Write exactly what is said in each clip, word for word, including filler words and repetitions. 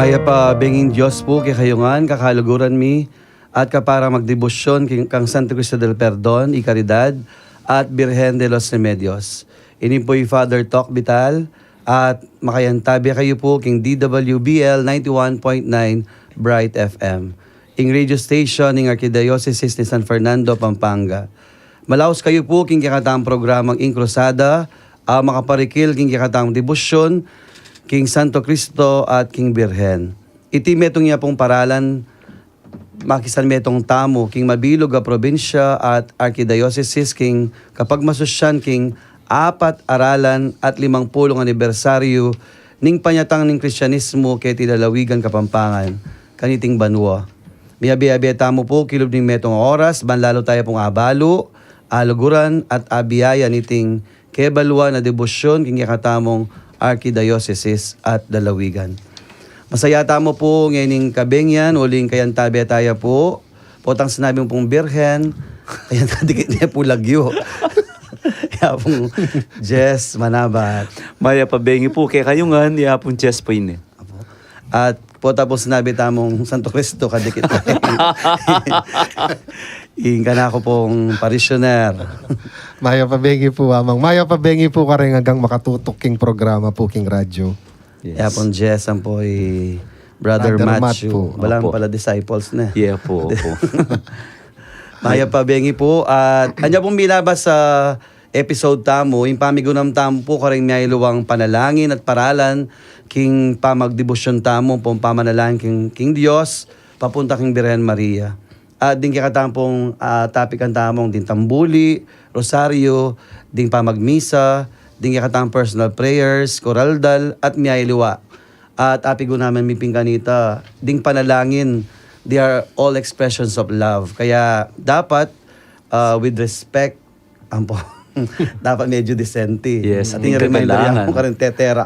Kaya pa benging Dios pu kekayu ngan, kakaluguran mi, at kapara magdebosyon king, kang Santo Cristo del Perdon y Caridad at Birhen de los Remedios. Ini pu i Father Tok Vital, at makayantabi kayu pu king D W B L ninety-one point nine Bright F M, ing radio station ning Arkidiosesis ni San Fernando, Pampanga. Malaus kayu pu king kekatang programang Ing Krusada, a makaparikil king kekatang debosyon king Santo Cristo at king Birhen. Iti metung ya pung paralan, makisan metung tamu king mabilug a probinsya at arkidiosesis king kapagmasusyan king apat aralan at limang pulung anibersaryu ning panyatang ning Kristianismu keti lalawigan Kapampangan kaniting banua. Miyabe-abe tamu pu kilub ning metung a oras, ban lalu taya pung abalu, aluguran at abiyaya niting kebaluan a debosyon king kekatamung arkidiosesis at lalawigan. Masaya tamu pu ngening kabeng yan, uling kayantabi taya pu, potang sinabi mu pung Birhen, ayan, kadikit ne pu lagyu. Ya pung Jess manabat. Mayap a bengi pu kekayu ngan, ya pung Jess pu ini. Apo. At pota pung sinabi tamung Santo Cristo, kadikit ing kanaku pung parishioner. Mayap a bengi pu, Among. Mayap a bengi pu kareng agang makatutuk king programa pu king radyo. Yes. Ya pung Jess, ampo i Brother Brother Matt Matthew pu. Wala Opo. Pala disciples na. Yeah po, opo. Mayap a bengi pu. At anya pung milabas a episode tamu, ing pamigunam tamu pu kareng miyaliwang panalangin at paralan king pamagdebosyon tamu, pung pamanalangin king, king Dios, papunta king Birhen Maria. At ding kekatang pung, ah, topic-an tamung ding tambuli, rosaryo, ding pamagmisa, ding kekatang personal prayers, kuraldal, at miyaliwa. At apigunaman mi pin kanita, ding panalangin, they are all expressions of love. Kaya dapat, ah, with respect, ampo, dapat medyo disente. Yes, ating kagalangan.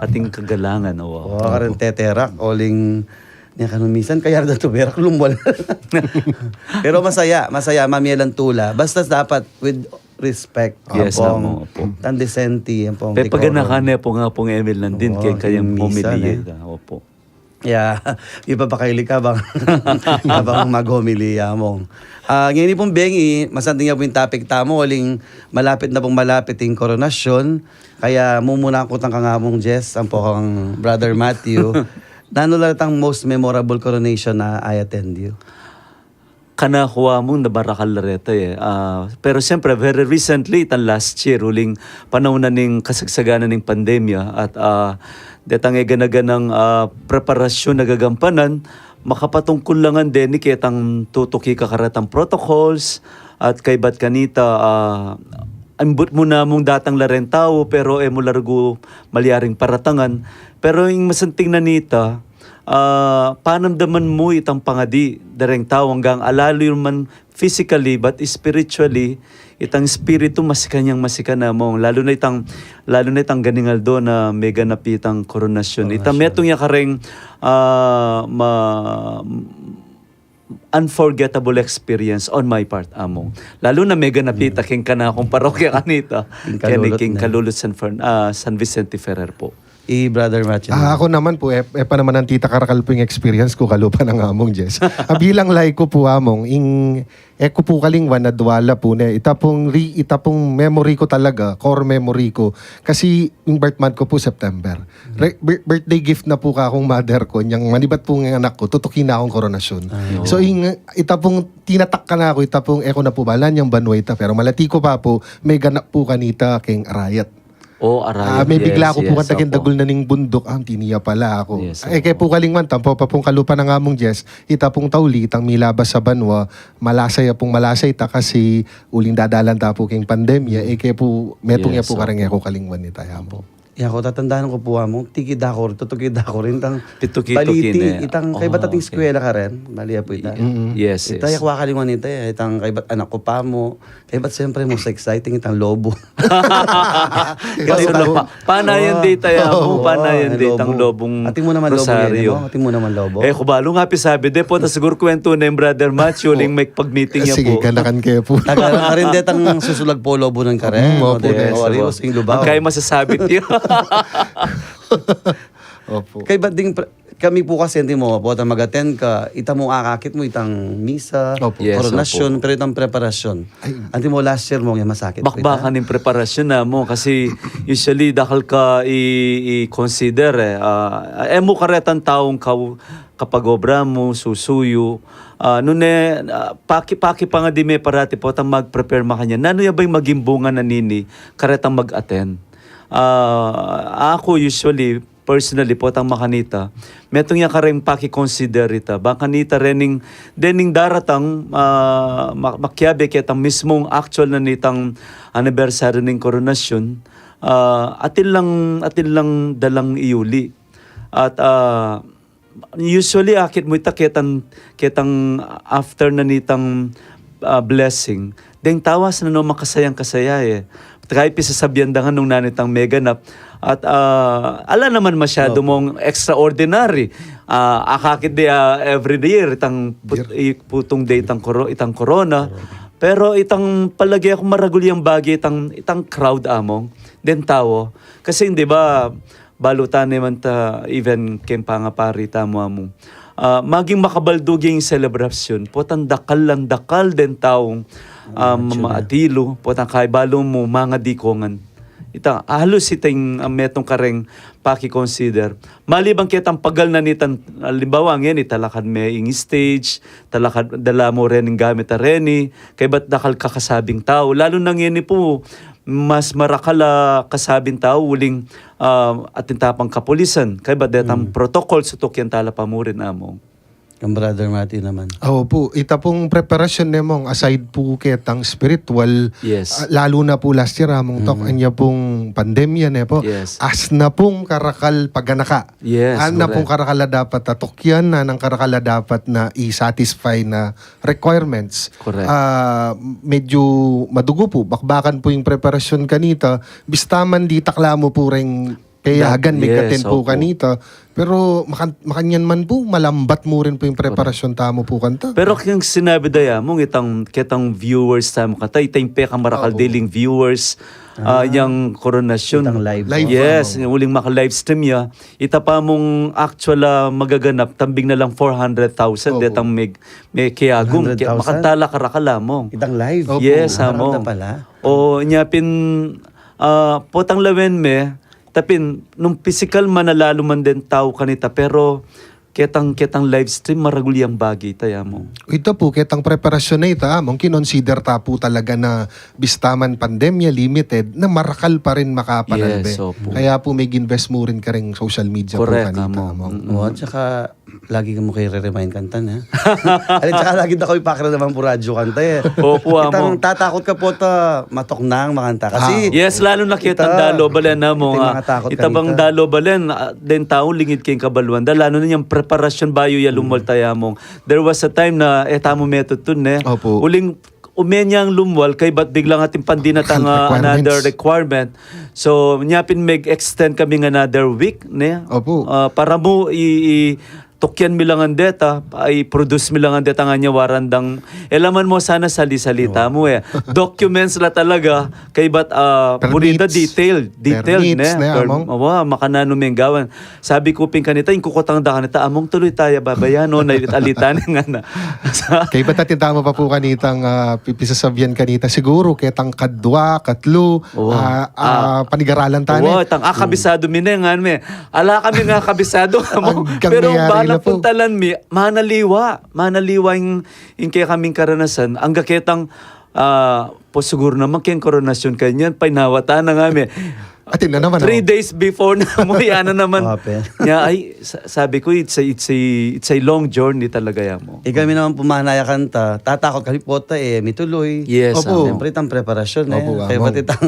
Ating kagalangan, oo. Oo, ating teterak. Uling, nya kanu misan, kaya da tuberak, lumwal. Pero masaya, masaya, mamiyalan tula. Basta dapat with respect. Yes, ampo, opo. Tan disente, ampo, pepaganakan ne pu nga pung Emil nandin, kaya kayang homily, opo. Ya, ipapakaili ka bang, bang maghomilya, Among. Ah, ngeni pung bengi, masanting ya pu ing topic tamu, uling malapit na pung malapit ing koronasyon, kaya mumuna ku tang kang Among Jess, ampo kang Brother Matthew, nanu la retang most memorable coronation a I attend you? Kanaku, Among, nabarakal la reta e. Ah, pero siyempre, very recently, itang last year, uling panaun na ning kasagsagan na ning pandemya at, ah, detang e gana-ganang, ah, preparasyon a gagampanan, makapatungkul la ngan deni ketang tutuki ka karetang protocols at kaybat kanita, ah, ambut mu namung datang la reng tau, pero e mu la regu malyaring paratangan. Pero ing masanting na nita, ah, panamdaman mu itang pangadi da reng tau anggang alalu man physically but spiritually, itang espiritu masikan yang masikan, Among, lalu na itang, lalu na itang ganing aldo na meganap itang koronasyon. Itang metung ya kareng, ah, ma-, unforgettable experience on my part, Among. Lalu na meganap ita king kanakung parokya kanita, king Kalulut, king Kalulut San Fern-, ah, San Vicente Ferrer po. I Brother Matthew. Ah, aku naman pu, e, e pa naman antita karakal pu ing experience ku kalupa nang Among Jess. Ah, bilang layku pu, Among, ing, e ku pu kalingwan, adwa la pu ne. Ita pung re-, ita pung memory ku talaga, core memory ku. Kasi ing birth month ku pu September. Re-, bir-, birthday gift na pu kakung mother ku, nyang manibat pu ing anak ku, tutuki na kung koronasyon. So, ing, ita pung tinatak kanaku, ita pung e ku na pu balan yang banua ita, pero malati ku pa pu, meganap pu kanita king Arayat. Oh, Arayat. Ah, mebigla ku pu kanta king dagul na ning bunduk, ah, tiniya pala aku. Yes, e ke pu kalingwan, tampo pa pung kalupa nang Among Jess, ita pung tauli, itang milabas a banua, malasa ya pung malasa ita kasi uling dadalan ta pu king pandemya, e ke pu, metung ya pu kareng e ku kalingwan ita, ya pu. Ya ku, tatandanan ku pu, Among, tikid aku rin, tutukid aku rin, itang baliti, itang kaybat ating eskwela karin, bali ya pu ita. Yes, yes. Ita, ya ku kalingwan ita, itang kaybat anak ku pa mu, kaybat siyempre, most exciting, itang lobo. Kasi panayan di tayo, panayan di itang lobung rosaryo. Ating mu naman lobo. E ku balu nga pisabi de pu, ta siguru kwentu na ing Brother Matthew, uling mekpag-meeting ya pu. Sige, ganakan ke pu. Taga karin detang susulag pu lobo nang karin. Opo, de. Ang kaya masasabi tiyo. Opo. Kaybat ding pre-, Kami pu kasi, antimo, potang mag-attend ka, ita mu akakit mu itang misa, Opo. Yes, koronasyon, opo. Pero itang preparasyon. Ay. Antimo last year mu, yang masakit. Bakbakan ning preparasyon na mu, kasi usually dakal ka i-, i-consider, e. Ah, e mu karetang taung ka-, kapag-obra mu, susuyu. Ah, nune, ah, paki-, paki pa nga di me parati potang mag-prepare makanyan. Nanu ya ba ing maging bunga na nini, karetang mag-attend? Ah, aku usually, personally, potang makanita, metung ya kareng paki-consider ita. Ba kanita rening, dening daratang, ah, ma-, makiabe ketang mismung actual na nitang anibersaryu ning koronasyon, ah, atin lang, atin lang dalang iyuli. At, ah, usually, akit mu ita ketang, ketang after na nitang, ah, blessing. Deng tau asna no makasayang-kasaya, e. Kaya pisasabian da nga nung nanitang meganap. At, ah, ala naman masyado Opo. mong extraordinary. Ah, akakit de, ah, every year, itang put-, Year. i-, putung de itang koro-, itang corona. Corona. Pero itang palage ku maragul yang bage, itang, itang crowd among, deng tau. Kasi, di ba, balu ta ne man ta, even keng pangapari tamu amu. Ah, maging makabaldug ing selebrasyon, potang dakal lang dakal deng taung, ah, Mga atsyon na. maatilu, potang kay balu mu, mga dikongan. Ita, halus ita ing, ah, metung kareng paki-consider. Maliban ketang pagal na nitang, alimbawa, ngeni, talakad me ing stage, talakad, dala mu reni ing gamit a reni, kaybat dakal kakasabing tau. Lalu na ngeni pu, mas marakal a kasabing tau, uling, ah, atin ta pang kapulisan, kaybat detang Mm. protocol, sutuk yang tala pamurin among. Kang Brother Martin naman. Opo, ita pung preparasyon ne mong, aside pu ketang spiritual, Yes. ah, lalu na pu last year, among Tok, Mm. anya pung pandemya ne pu. Yes. Asna pung karakal paganaka. Yes, Asna correct. pung karakal a dapat a tukyan, asna nang karakal a dapat na i-satisfy na requirements. Correct. Ah, medyo madugu pu, bakbakan pu ing preparasyon kanita, bista man ditak la mu pu reng peyagan, That, yes, megaten pu opo. kanita. Pero makan-, makanyan man pu, malambat mu rin pu ing Correct. preparasyon tamu pu kanta. Pero king sinabi da ya mung itang, ketang viewers tamu kanta, ita ing pekamarakal Opo. deling viewers, ah, Ah. yang koronasyon. Itang live. Live. Yes, Opo. uling maka-livestream ya. Ita pa mung actual, ah, magaganap, tambing na lang four hundred thousand, Opo. detang meg-, me keagum, ke-, Hundred thousand? makanta la karakal among. Itang live. Opo. Yes, Marakal among. na pala. O, nya pin, ah, potang lawen me, tapin, nung pisikal man a lalu man deng tau kanita, pero ketang, ketang livestream, maragul yang bage ita, among. Ita pu, ketang preparasyon na ita, among, kinonsider ta pu talaga na bista man pandemya, limited, na marakal pa rin makapanalbe. Yes, opo. Kaya pu, mag-invest mu rin kareng social media pu Correct, kanita, among. among. Mm-mm. O, at saka, lagi ka mu kaya re-remind kanta, e. At saka lagi da kayu pakiramdaman pu radyo kanta, e. Opo, Itang among. tatakut ka pu ta matuknang makanta. Kasi, Ah. Yes, lalu na ketang Ita, dalo balen, among, ita ing ah, mga takut ita bang kanita. dalo balen, ah, deng tau lingid keng kabaluan da, lalu na yang preparasyon bayu ya Mm. lumwal ta, among. There was a time na, e tamu metutun, e. Opo. Uling, ume nyang lumwal, kaybat biglang atin pang dinatang, ah, Requirements. another requirement. So, nya pin meg-extend kaming another week, ne? Opo. Ah, para mu i-, i-, tukyan mi la ngan deta, i-produce mi la ngan deta, ngana, waran dang, e la man mu sana sali-salita Wow. mu, e. Documents la talaga, kaybat, ah, Permits. buri da detail, detail, Permits, ne? ne, Per-, among? awa, makananu meng gawan. Sabi ku pin kanita, ing kukutang da kanita, among, tuluy taya babayan, no? Nalit-alitan, ngana. Kaybat atin tamu pa pu kanitang, ah, pi-, pisasabian kanita, siguru, ketang kadwa, katlu, Awa. ah, ah, Ah. panigaralan ta ne. Awa, itang akabisadu mi ne, ngana me. Ala kaming akabisadu, among. Anggang Pero mayari bala na pu. puntalan mi, manaliwa. Manaliwa ing, ing kekaming karanasan. Angga ketang, ah, pu siguru naman keng koronasyon kanyan, painawa ta na, ngana me. Atin na naman, Three oh. days before na mu, yana naman. Open. Nya, ay, sa-, sabi ku, it's a, it's a, it's a long journey talaga ya mu. Ikami naman pu manaya kanta, tatakut kami pu ta, e, mituluy. Yes, Opo. among. Siyempre, itang preparasyon, e. Opo, Kaya among. pati itang,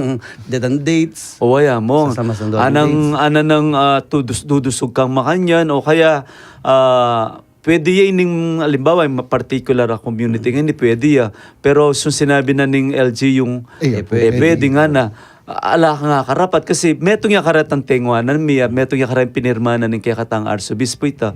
itang dates. O, ya mu. Sasama-sama dating Anang, dates. anang, ah, tudus-, dudusug kang makanyan, o kaya, ah, pwede ya ining, alimbawa, yung particular a community nga ini, pwede ya. Pero, sung sinabi na ning L G yung, Iya, eh, pwede. pwede nga na. Ala ka nga karapat kasi metung ya karetang tengwanan mi, ah, metung ya karetang pinirmanan ning kekatang arsobispo ita.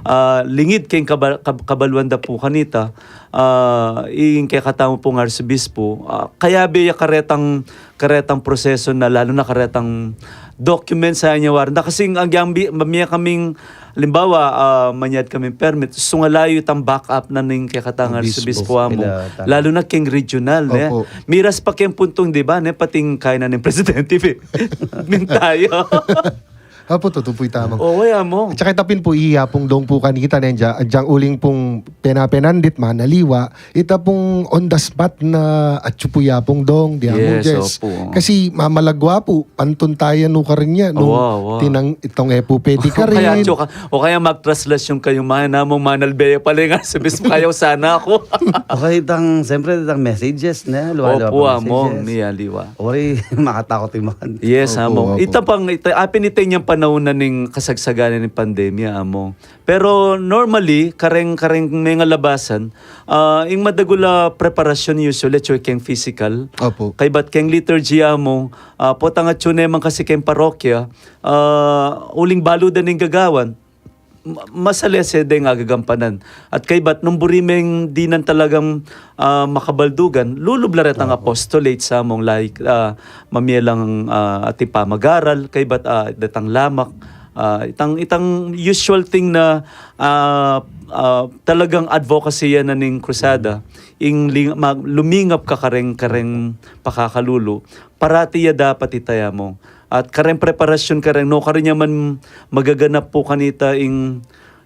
Ah, lingid keng kaba-, kab-, kabaluan da pu kanita, ah, ing kekatamu pung arsobispo, ah, kayabe ya karetang, karetang proseso na, lalu na karetang documents a nyawari. Na kasi ang, ang, ang, mie kaming Alimbawa, ah, manyad kami permit, sungalayu itang backup na ning kekatang arsobispo, amo. Lalu na keng regional, ne? Opo. Miras pa keng puntung, di ba, ne? Pating kain na ning presidente, minta ya. Apo, tutu pu ita, Among. O, kaya, Among. At saka ita pin pu, iya pung dong pu kanita, ne, dya, dyang uling pung pena-penandit, manaliwa, ita pung on the spot na atyu pu ya pung dong, di, Among Jess. Yes, opo. Kasi mamalagwa pu, pantun taya nu karin ya, nung tinang itong e pu pwede karin. O kaya magtraslasyun kayu, manamung manalbe ya pala ing arsobispo, kaya sana aku. O kaya itang, siyempre, itang messages, ne? Luwa-luwa pang messages. Opo, Among, ni aliwa. Ori, makatakut iman. Yes, Among. Ita pang, ita, apin ita inyang panaun na ning kasagsagan na ning pandemya, Among. Pero normally, kareng, kareng mengalabasan, ah, ing madagul a preparasyun usually atyu keng physical. Opo. Kaybat keng liturgy, Among, ah, potang atyu ne man kasi keng parokya, ah, uling balu da ning gagawan, ma-, masalese deng agagampanan. At kaybat nung buri meng dinan talagang, ah, makabaldugan, lulub la retang apostolate, Among, like, ah, mamie lang, ah, atin pamagaral, kaybat, ah, datang lamak, ah, itang, itang usual thing na, ah, ah, talagang advocacy ya na ning krusada, ing ling-, ma-, lumingap ka kareng, kareng pakakalulu, parati ya dapat ita ya, Among. At kareng preparasyun kareng, no, karin ya man magaganap pu kanita ing,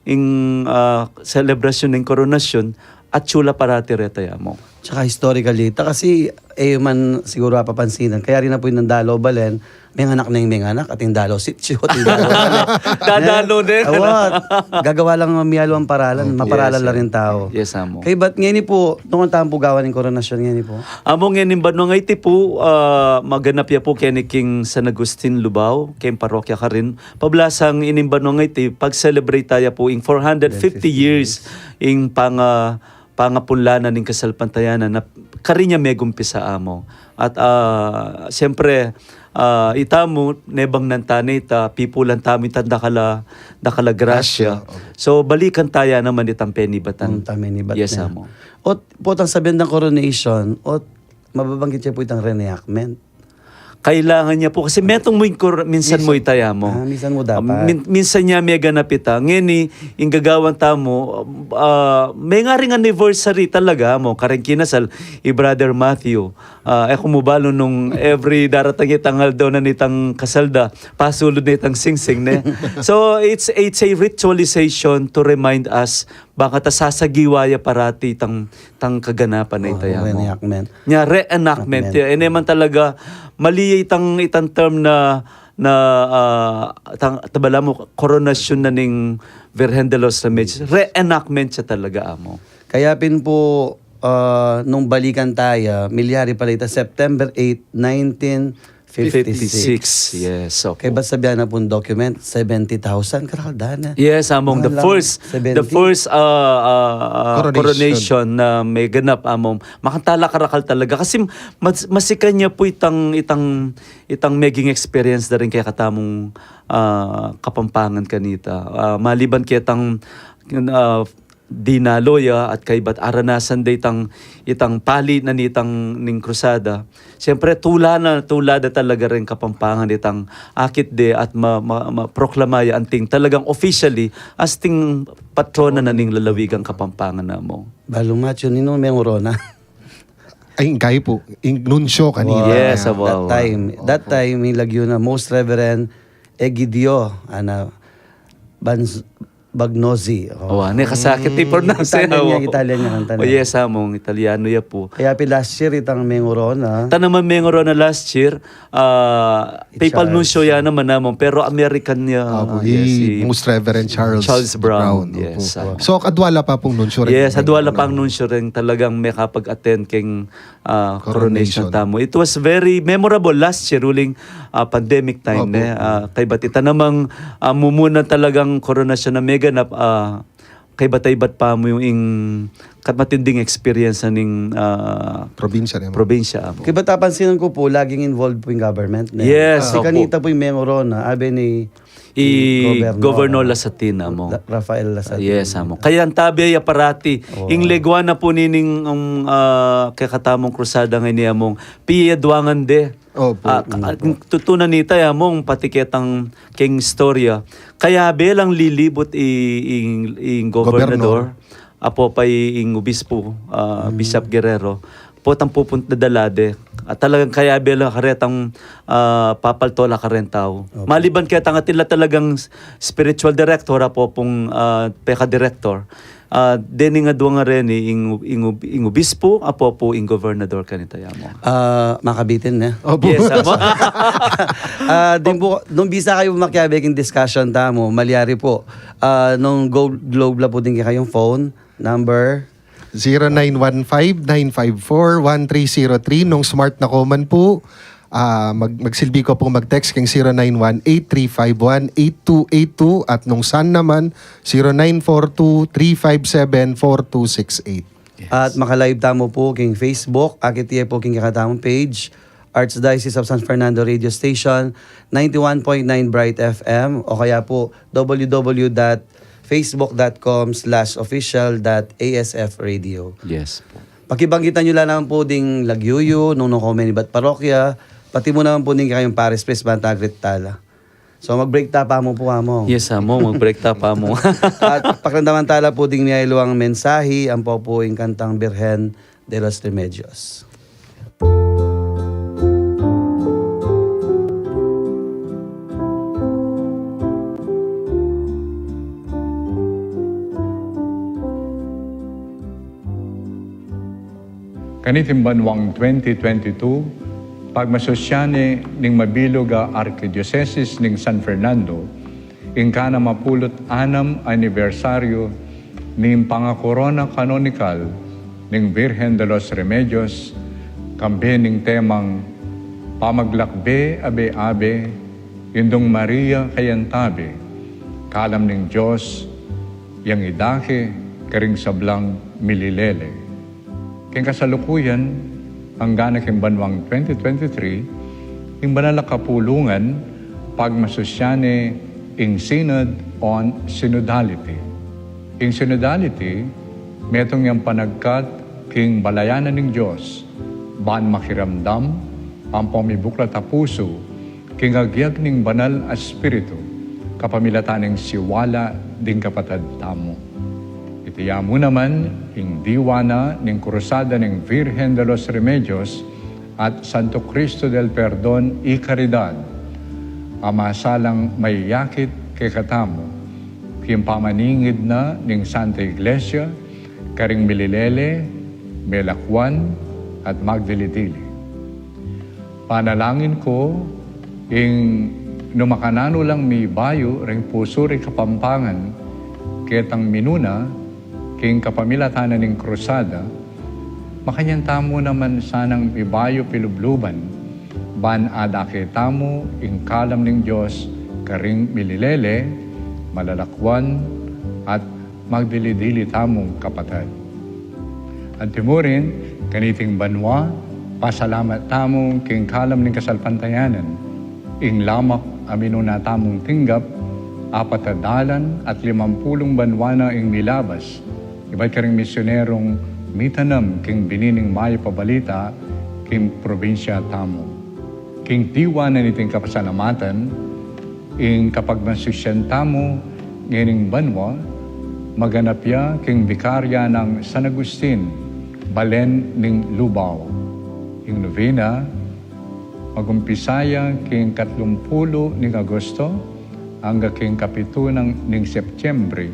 ing, ah, selebrasyun ning koronasyun, atyu la parati reta ya, Among. Tsaka historical ita kasi, e man siguru apapansinan. Kaya rin na pu ing dalo balen, menganak neng menganak, ating dalo sitio, ating dalo balen. Dadalo ne. Awa, gagawa lang mialuang paralan, maparalan la ring tau. Yes, Among. Kaybat ngeni pu, nung antam pu gawan ing koronasyun ngeni pu? Among, ngeni ing banuang iti pu, ah, maganap ya pu keni king San Agustin, Lubao, keng parokya karin. Pablasang ining banuang iti, pag-celebrate taya pu ing four hundred fifty years, ing panga-, pangapunlanan ning kasalpantayanan na karin ya megumpisa, Among. At, ah, siyempre, ah, ita mu, nebang nanta ne ita, pipulan tamu itang dakal a, dakal a grasya. Grasya, opo. So, balikan taya naman itang penibatan. Itang penibatan. Yes, Among. Ot, potang sabian dang coronation, ot, mababanggit ya pu itang reenactment. Kailangan ya pu, kasi metung mu ing kor-, minsan mu ita ya, Among. Ah, minsan mu dapat. Min-, minsan ya meganap ita. Ngeni, ing gagawan tamu, ah, mengaring anniversary talaga, Among, kareng kinasal i Brother Matthew. Ah, e ku mu balu nung every daratang itang aldo na nitang kasal da, pasulud na itang singsing, ne? So, it's, it's a ritualization to remind us, bang ta sasagiwa ya parati itang, itang kaganapan na ita ya, Among. Reenactment. Nya, reenactment ya. E ne man talaga, mali itang, itang term na, na, ah, itang, tabala mu, koronasyun na ning Virgen de los Remedios. Reenactment ya talaga, Among. Kaya pin pu, ah, nung balikan taya, milyari pala ita September eight, nineteen fifty-six. Fifty-six, yes, opo. Kaybat sabian na pung document, seventy thousand, karakal dana. Yes, Among, the first, the first, ah, ah, ah, coronation na meganap, Among. Makantala karakal talaga. Kasi mas-, masikan ya pu itang, itang, itang meging experience da ring kekatamung, ah, Kapampangan kanita. Ah, maliban ketang, ah, dinalo ya at kaybat aranasan da itang, itang pali na nitang ning krusada. Siyempre, tula na, tula da talaga ring Kapampangan itang akit de at ma-, ma-, maproklama ya anting talagang officially as ting patrona na ning lalawigang Kapampangan na, Among. Balu mu, atyu, ninung mengorona? Ay, ing kayu pu, ing nuncio kanita. Wow. Yes, wow. That time, that time, ing lagyu na, Most Reverend Egidio, ana, Banz-, Bagnozi. O, ane, kasakit i pronounce. Italian ya, Italian ya, Italian. O, yes, Among, Italiano ya pu. Kaya pin last year, itang mengorona. Ita naman mengorona last year, ah, papal nuncio ya naman, Among, pero American ya. Opo, yes, i Most Reverend Charles Brown. Charles Brown, yes, Among. So, adwa la pa pung nuncio rin. Yes, adwa la pang nuncio rin talagang mekapag-attend keng ah, coronation tamu. It was very memorable last year, uling, ah, pandemic time, ne? Opo. Ah, kaybat ita namang, ah, mumuna talagang koronasyun a meganap, ah, kaybat-kaybat pa mu ing kat matinding experience na ning, ah, probinsya, ne? Probinsya, Among. Kaybat apansinan ku pu, laging involved pu ing government, ne? Yes, opo. Kasi kanita pu ing mengorona, abe ni i Governor Lasatin, Among. Rafael Lasatin. Yes, Among. Kaya antabe ya parati, ing legwa na pu nining, um, ah, kekatamung krusada ngeni, Among, piyaduangan de. Opo. Ah, ka-, tutunan nita ya mong pati ketang keng istorya. Kayabe lang lilibut i, ing, ing gobernador, apo pa i, ing obispo, ah, Bishop Guerrero. Potang pupunta dalade. At talagang kayabe lang karetang, ah, papaltola kareng tau. Opo. Maliban ketang atin la talagang s-, spiritual director, apo pung, ah, peka director. Ah, deni nga dua nga reni, ing, ing, ing obispo, apo pu ing gobernador kanita ya mong. Ah, makabitin, ne? Opo. Yes, amo. Ah, ding pu, nung bisa kayu makiabe king discussion tamu, malyari pu. Ah, nung Go Globe la pu ding kekayung phone number. Zero nine one five nine five four one three zero three. Nung smart na ko man pu, ah, mag-, magsilbi ko pung mag-text keng zero nine one eight three five one eight two eight two at nung san naman, zero nine four two three five seven four two six eight. Yes. At maka-live tamu pu king Facebook, akit ye pu king kekatamung page, Archdiocese of San Fernando Radio Station, ninety-one point nine Bright F M, o kaya pu w w w dot facebook dot com slash official dot a s f radio. Yes po. Pakibanggitan yu la naman pu ding lagyu yu, nung, nung komen ibat parokya, pati mu naman pu ding kekayung parish priest, bang tagrit tala. So, mag-break ta pa mu pu, Among. Yes, Among, mag-break ta pa mu. At pakiramdaman tala pu ding miyayaliwang mensahe, ampo pu ing kantang Birhen de los Remedios. Kaniting banuang twenty twenty-two, pagmasusyan ne ning mabilug a Arkidiosesis ning San Fernando, ing kanam a pulu't anam anibersaryu ning pangakorona kanonikal ning Birhen de los Remedios, kambe ning temang Pamaglakbe abe-abe, Indung Maria kayantabe, kalam ning Dios, yang idake karing sablang mililele. King kasalukuyan, anggang na king banuang twenty twenty-three, ing banal a kapulungan, pagmasusyan ne ing Synod on Synodality. Ing synodality, metung yang panagkat king balayan na ning Dios, ban makiramdam, ampo mibuklat a pusu, king agyag ning Banal a Espiritu, kapamilatan ning siwala ding kapatad tamu. Iti ya mu naman ing diwa na ning Krusada ning Virgen de los Remedios at Santo Cristo del Perdon y Caridad, a masalang mayakit kekatamu, king pamaningid na ning Santa Iglesia, karing mililele, melakwan, at magdili-dili. Panalangin ku, ing nu makananu lang mibayu ring pusu ri Kapampangan, ketang minuna, king kapamilatan na ning Krusada, makanyan tamu naman sanang mibayu pilubluban, ban adake tamu ing kalam ning Dios karing mililele, malalakwan, at magdili-dili tamung kapatad. Antimurin, kaniting banua, pasalamat tamu king kalam ning kasalpantayanan, ing lamak a minuna tamung tinggap, apat a dalan at limampulung banua na ing milabas, ibat karing misionerung mitanam king binining mayap a balita king probinsya tamu. King diwa na niting kapasalamatan, ing kapagmasusyan tamu ngening banua, maganap ya king Vikarya nang San Agustin, Balen ning Lubao. Ing novena, magumpisa ya king katlumpulu ning Agosto, angga king kapitu nang ning Setyembre,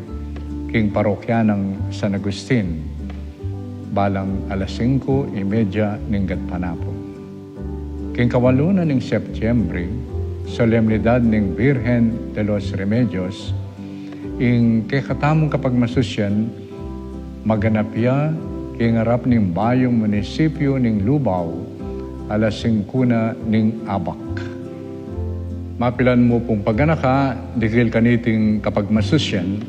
king parokya nang San Agustin, balang alas singko y media ning gatpanapun. King kawalu na ning Setyembre, solemnidad ning Virgen de los Remedios, ing kekatamung kapagmasusyan, maganap ya king arap ning bayung munisipyu ning Lubao, alas singko na ning abak. Mapilan mu pung paganaka, dikil kaniting kapagmasusyan,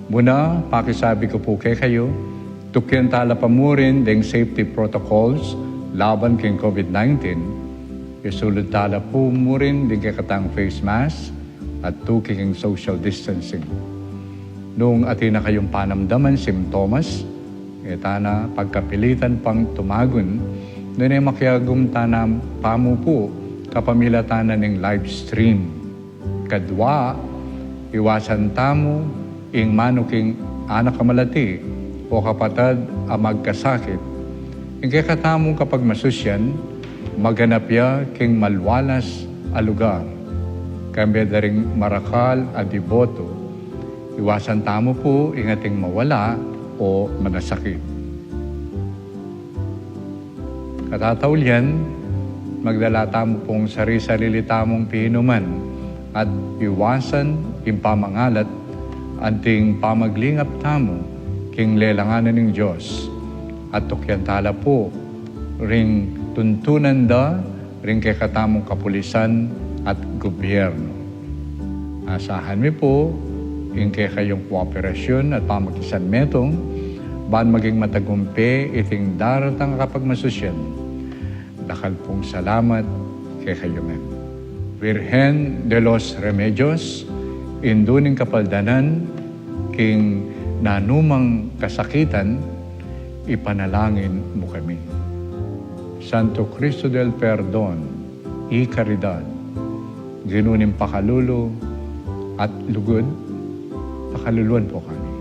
muna, pakisabi ku pu kekayu, tukyan tala pa murin ding safety protocols laban king COVID nineteen, isulud tala pu murin ding kekatang face mask at tuki king social distancing. Nung atin na kayung panamdaman, simptomas, e tana pagkapilitan pang tumagun, nune makiagum tana pa mu pu kapamilatan na ning live stream. Kadwa, iwasan tamu ing manu king anak a malati o kapatad a magkasakit. Ing kekatamung kapagmasusyan, maganap ya king malwalas a lugar, kambe da ring marakal a deboto. Iwasan tamu pu ing ating mawala o manasakit. Katataulian, magdala tamu pung sari-sarili tamung pinuman at iwasan ing pamangalat anting pamaglingap tamu king lelangan na ning Dios. At tukyan tala pu ring tuntunan da ring kekatamung kapulisan at gobyerno. Asahan mi pu ing kekayung kooperasyun at pamakisanmetung ban maging matagumpe iting daratang a kapagmasusyan. Dakal pung salamat kekayu ngan. Virgen de los Remedios, indu ning kapaldanan king nanumang kasakitan, ipanalangin mu kami. Santo Cristo del Perdon y Caridad, Ginu ning pakalulu at lugud, pakaluluan pu kami.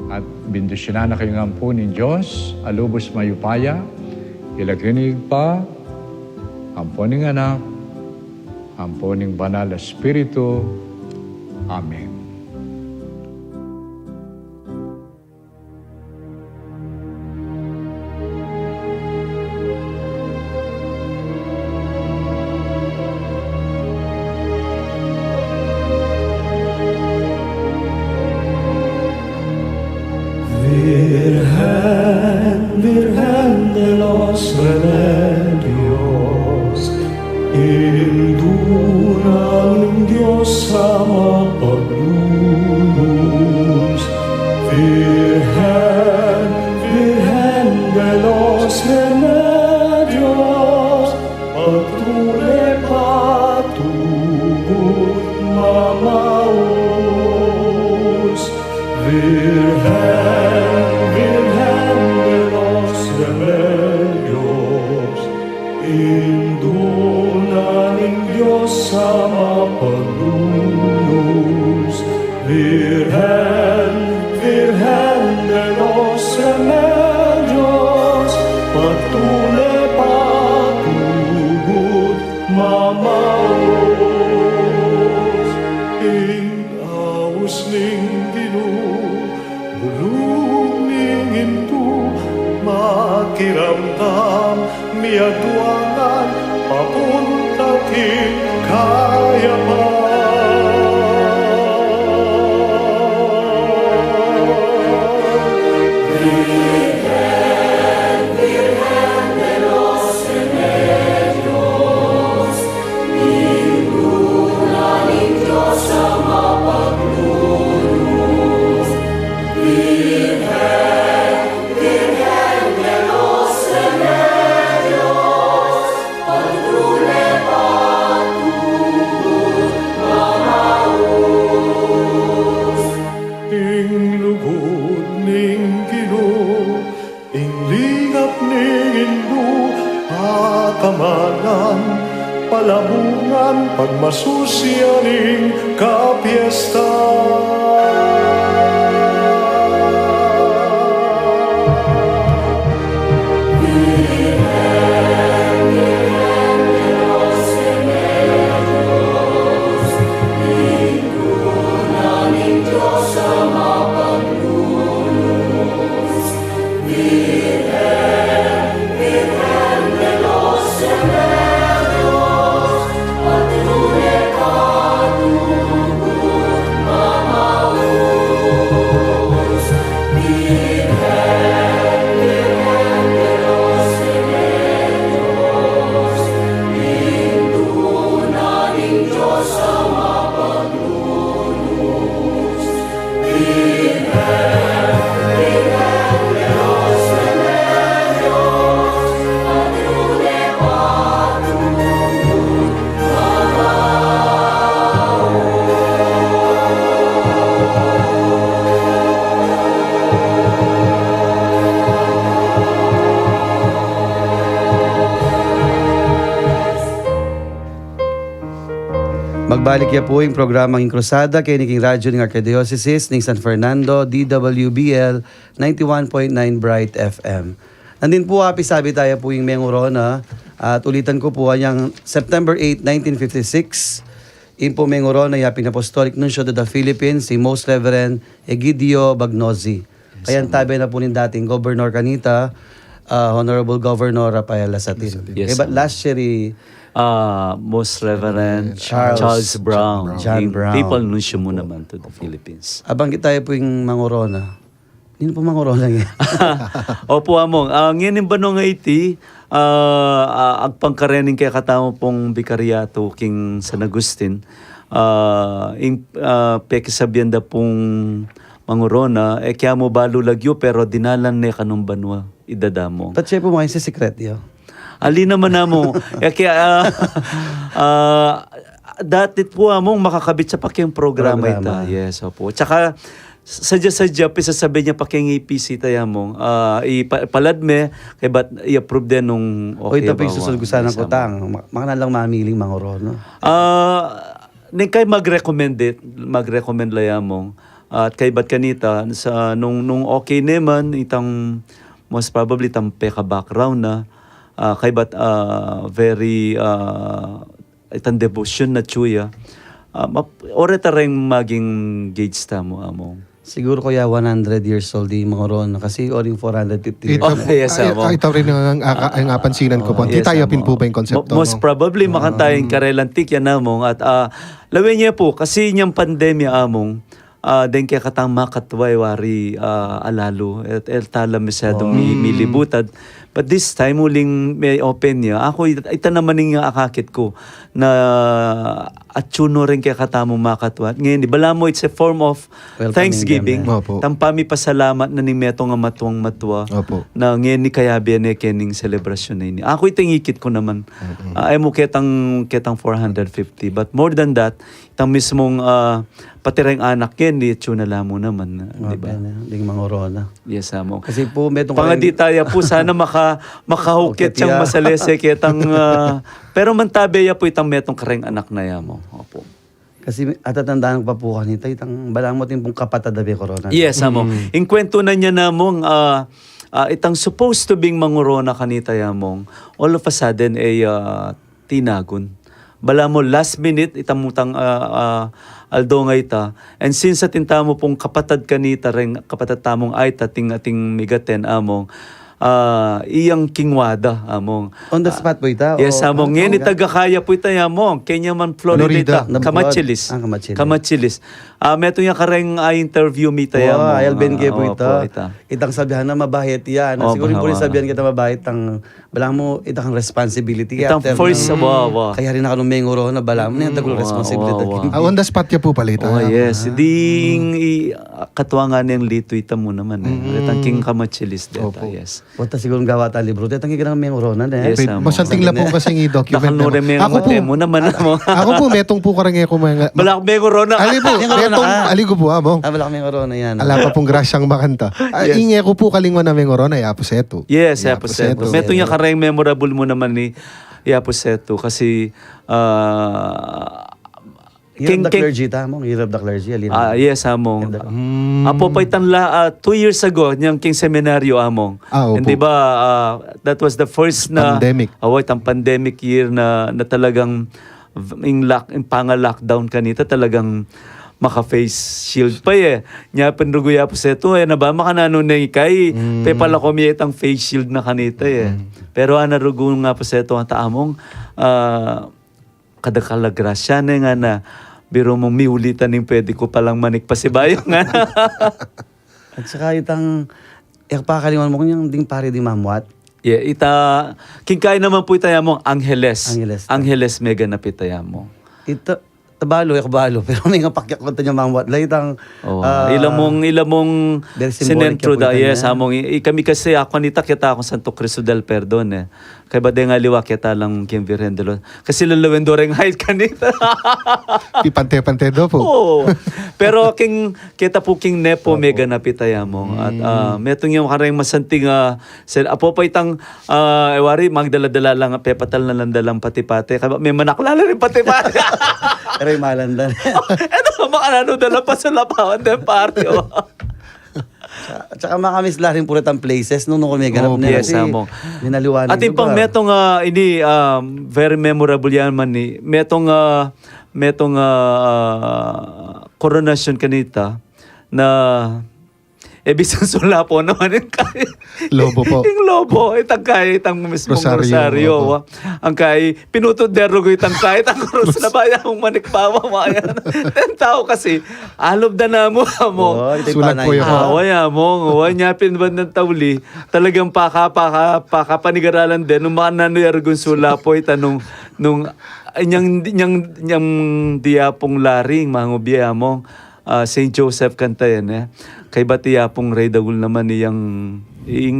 At bendisyunan na kayu ngan pu ning Dios a lubus mayupaya, ing lagyu ning Ibpa, ampo ning Anak, ampo ning Banal a Espiritu. Amen. Virgen, Virgen de los Remedios, Indu na ning Dios a mapaglulus, Virgen, Virgen de los Remedios, patule, patugut, mamaus, Virgen, Virgen de los Remedios, Indu na ning Dios a mapaglulus, Virgen, Virgen de los Remedios, patule, patugut, mamaus. Ing aus ning Ginu, bulung ning indu, makiramdam, miyaduangan, papunta king kayapan. Ing lugud ning Ginu, ing lingap ning indu, atamanan, palabungan, pagmasusyan ning kapiestan. Balik ya pu ing programang Ing Krusada keni king radyu ning Arkidiosesis ning San Fernando, D W B L ninety-one point nine Bright F M. Nandin pu, apisabi taya pu ing mengorona, at ulitan ku pu, anyang September eight, nineteen fifty-six, ing pu mengorona ya pin Apostolic Nuncio to the Philippines, si Most Reverend Egidio Bagnozzi. Kayantabe na pu ning dating gobernador kanita, ah, Honorable Governor Rafael Lasatin. Lasatin. Yes, sir. Kaybat last year, i Ah, Most Reverend Charles. Charles Brown. John Brown. Papal Nuncio mu naman to the Philippines. Abanggit taya pu ing mangorona. Ninu pu mangorona ngeni? Opu, Among. Ah, ngeni ing banua iti, ah, ah, agpang kareng kekatamu pung bikaryatu king San Agustin. Ah, ing, ah, pekisabian da pung mangorona, e ke mu balu lagyu, pero dinalan ne kanung banua, ida da, Among. Patse pu, Among, ing secret yu? Ali naman, Among. E ke, ah, ah, dati pu, Among, makakabit ya pa keng programa ita. Programa. Yes, opu. Tsaka, sadya-sadya, pisasabi ne pa keng A P C ta ya, Among. Ah, ipa-, ipalad me, kaybat i-approve de nung okay. O, ita pa ing susunod ku sana kutang. Ma-, makananu lang mamiling mangorona? Ah, neng kaya mag-recommend it, mag-recommend la ya, Among. At kaybat kanita, sa nung, nung okay ne man, itang most probably itang peka-background na, ah, kaybat, ah, very, ah, itang devotion na atyu ya. Ah, map-, ore ta reng maging gauge tamu, Among. Siguru kaya one hundred years old ing mangorona, kasi uling four hundred fifty years. Ita, oh, yes, ay, Among. Ay, ita rin ang, ang, ang apansinan ku pu. Yes, Among. Kita ya pin pu ba ing konsepto, Among? Mo-, most probably, makananu ing karelang tikit ya, Among. At, ah, lawen ye pu, kasi inyang pandemya, Among, ah, deng kekatang makatua, wari, ah, alalu. E, e tala masyadung mi-, milibutad. But this time, uling me-open ya. Aku, it-, ita naman ing akakit ku na atyu no reng kekatamung makatua. Ngeni, balamu, it's a form of thanksgiving. Welcoming them, eh. Opo. Itang pamipasalamat na ning metung a matuang matua. Opo. Na ngeni kayabe ne kening selebrasyun a ini. Aku, ita ing ikit ku naman. Mm-mm. Ah, e mu ketang, ketang four hundred fifty. But more than that, itang mismung, ah, pati reng anak ken, di atyu na la mu naman, ah, di ba? Makananu, ding mangorona. Yes, Among. Kasi pu, metung kareng pangadi taya pu, sana maka-, makahukit yang masalese ketang, ah, pero mantabe ya pu itang metung kareng anak na ya, Among. Opu. Kasi atatandaan ku pa pu kanita, itang balamu atin pung kapatad a mengorona. Yes, Among. Mm. Ing kwentu na niya, Among, ah, ah, itang supposed to be ing mangorona kanita ya, Among, all of a sudden, e, ah, tinagun. Balamu last minute, itang mutang, ah, ah, aldo nga ita. And since atin tamu pung kapatad kanita, reng kapatad tamung aita, ating, ating migaten, Among, ah, iyang kingwa da, Among. On the spot pu ita? Yes, o, Among. Ah, ngeni, taga kaya pu ita ya, Among. Kenya man, Florida ita. Florida. Camachilis. Ah, Camachilis. Camachilis. Ah, metung ya kareng, ah, interview mi ita ya, Among. Wow, ayalben ke pu ita. Opu, ita. Itang sabian na mabait ya, na. Opu, siguru pu rin sabian kita mabait, itang balamu, itang responsibility. Itang after first, na, wa, wa. Kaya rin na kanung mengorona, balamu, ne, itang responsibility. Wa, wa. Ah, on the spot ya pu pala ita. Oh, yes. Ah. Ding i-, ah, katuangan yang litu ita mu naman, e. Mm. Itang king Camachilis deta, opu, yes. Wa ta sigurung gawa ta libru, itang king mengorona, ne? Yes, Among. Masanting la pu kasing i-document. Nakanure me. Aku pu, mu naman, Among. Aku pu, metung pu kareng e ku manga-, balamu mengorona. Ali pu, mengorona metung, ka. Ali ku pu, Among. Ah, balamu mengorona yan. Ala pa pung grasyang makanta. Ah, yes. Ing e ku pu kalingwan a mengorona, ya pu setu. Yes, ya pu setu. Ya pu setu. Metung ya kareng memorable mu naman ini, ya pu setu. Kasi, ah, Year of the Clergy ta, Among? Year of the Clergy, ali na. Ah, yes, Among. Year of the Clergy. Mm. Apo pa itang la-, ah, two years ago, inyang king seminaryo, Among. Ah, opu. Hindi ba, ah, that was the first na, pandemic. Awa, itang pandemic year na, na talagang v-, ing lock-, ing panga-lockdown kanita talagang maka-face shield pa, e. Nya pin rugu ya pu setu, e, na ba, makananu ne ika, e. Mm. Pepalakom ya itang face shield na kanita, e. Mm. Pero ana rugu nga pu setu, ata, Among, ah, kadakal a grasya ne ngana, biru mung miulitan ing pwede ku palang manik pasibayu ngana. At saka itang, e ku pa kalingwan, Among, inyang ding pari ding Mamwat. Ye, ita, king kaya naman pu ita ya, Among, Angeles. Angeles. Angeles, meganap ita ya, Among. Ita, tabalu, e ku balu, pero mengapakyakut inyang Mamwat la itang, oh, ah, ila mung, ila mung very symbolic sinentro ya pu da, ita, yes, ne? Among, i-, i-, kami kasi, aku kanita, kita kung Santo Cristo del Perdon, e. Kaybat deng aliwa keta lang king Virgen de los, kasi lalawen do reng height kanita. Pipante-pante do pu. Oo. Pero king, keta pu king Nepo, meganap ita ya, Among. At ah, metung yang kareng masanting, ah, sel, apo pa itang, ah, e wari, magdala-dala lang, pepatal na lang dalang pati-pati. Kaya may manakla la ring pati-pati. Pero yung malandan. Eto, makananu dalang pasulapawan den party, o. Tsaka, tsaka makamiss la rin puro itang places nung, nung kumiganap Oh, na yes, kasi Among. Linaliwan At yung pang metong, ah, ini, um, very memorable yan man ni. Metong, ah, metong, ah, koronasyon kanita na e bisang sulapo naman yung kay. Lobo po. Yung lobo, itang kay, itang mismong Rosario, rosaryo. Opo. Wa. Ang kay, pinutod de rugo itang kay, itang krus na baya mong manikbawa, mga yan. Ten tao kasi, alob da na mo, mo. Oo, ito yung Sulag panay. Po yun. Ah, waya mo, waya niya pinban ng tauli. Talagang paka, paka, paka panigaralan din. Nung mga nanu yarugun sulapo, ita nung, nung, nyang, nyang, nyang diya pong laring, mga ngubiya mo, ah, Saint Joseph kanta yan, eh. Kay bati ya pong Rey Dagul naman iyang, ing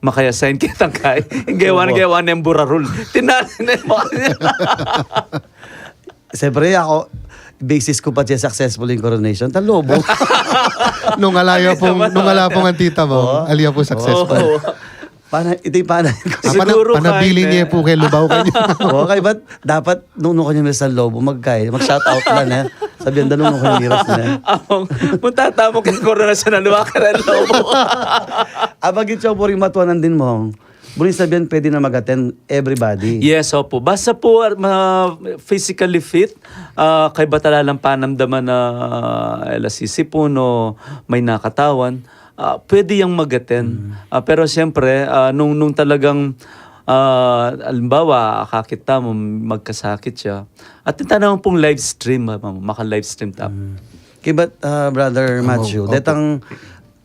makaya sign kitang kay. Ing gawa na, Opo. gawa na yung burarul. Tinali na yung mga Siyempre, ako, basis ko pa siya successful yung coronation. Talobo. Nung alaya pong, Naman, nung ala oh. Pong antita mo, Oo. alaya po successful. Oo. Pana, ito yung panay ko. Ah, pana-, Siguro panabilin kain, niya eh. po kay Lubao kanya. Oo, kay ba't dapat nung nung kanya may sa lobo, magkay, mag-shout out na na. Sabihan da nung nung kanya miras na. Among, punta tamo kay Corona sa naluwa ka rin, lobo. Abang yung chobo rin matuanan din mo. Buling sabihan, pwede na mag-attend everybody. Yes, opo. Basta po, ah, ma- physically fit, ah, kay batala lang panamdaman na, ah, ela sisipun o may nakatawan, ah, pwede yang mag-attend. Ah, pero siyempre, ah, nung, nung talagang, ah, alimbawa, akakit ta mo, magkasakit siya. At ita naman pong live stream, ah, maka-live stream ta. Kibat, ah, Brother Matthew, opo. Detang,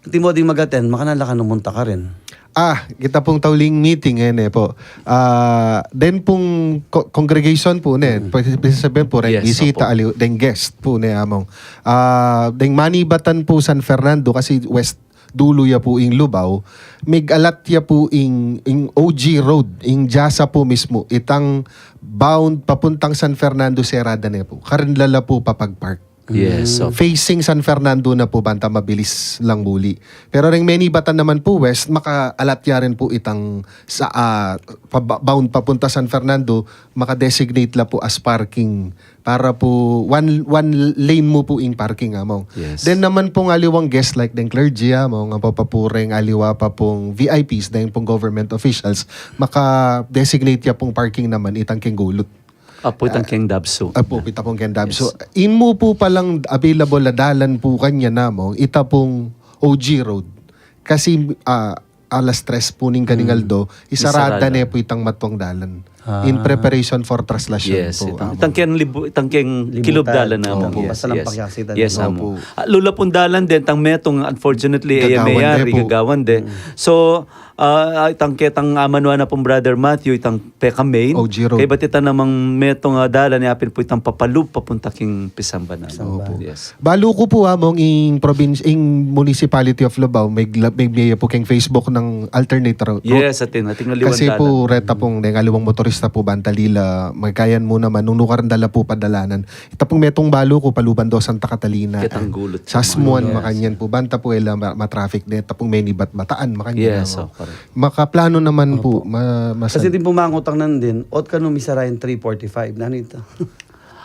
di mo di mag-attend, makanala ka numunta ka rin. Ah, kita pong tauling meeting, eh, ne po. Ah, then pong co- congregation po, ne, pwede sabihin po, reng Yes, bisita, opo. Aliw, then guest po, ne, Among. Ah, then manibatan po San Fernando, kasi west dulo ya po ing Lubao, mig-alat ya po ing, ing O G Road, ing jasa po mismo, itang bound papuntang San Fernando, serada ne po. Karin lala po papag-park. Yes, opo. Facing San Fernando na po, banta mabilis lang muli. Pero reng menibatan naman po west, makaalat ya rin po itang sa, ah, pa- bound papunta San Fernando, maka-designate la po as parking para po one, one lane mo po ing parking, Among. Yes. Then naman pong aliwang guest like deng clergy, Among, nga papapureng aliwa pa pong V I Ps, deng pong government officials, maka-designate ya pong parking naman itang keng gulut. Apo itang keng Dabso. Apo, ita pong keng Dabso. In mo po palang available na dalan po kanya, Among, ita pong O G Road. Kasi, ah, alas tres po ning kaningaldo, isarada Isarada. Ne po itang matuang dalan. In preparation for traslasyon Yes, po. itang, Among. Itang keng libu, itang keng Libutan. kilub dalan na Opo, Among. Yes, basta lang yes. pakiaksitan Yes, na. Among. Opo. Ah, lula pong dalan din, tang metong, unfortunately, A M A Gagawan yan, din po. Gagawan din. So, ah, itang ketang amanwa na pong Brother Matthew, itang peka main. O G Road. Kay batita namang metong, ah, dalan, yapin po itang papalub, papunta king Pisambanan. Opo. Yes. Balu ko po, Among, ing province, ing Municipality of Lubao, may, may, may po keng Facebook ng alternate route. Yes, atin, atin aliwang Kasi dalan. Po, reta pong, deng aliwang motorista po, banta lila, magkayan mo naman, nung nukaran dala po padalanan. Ita pong metong balu ko, paluban do Santa Catalina. Ketang gulut. Sasmuan, Yes. Makanyan po, banta po, ela ma- matraffic ne, ita pong menibat Bataan, Makanyan. Yes, Among. oh, correct. Makaplano naman po, ma, mas- Kasi din pumangutang nandin, ot ka nung misara yung three forty-five, nanita.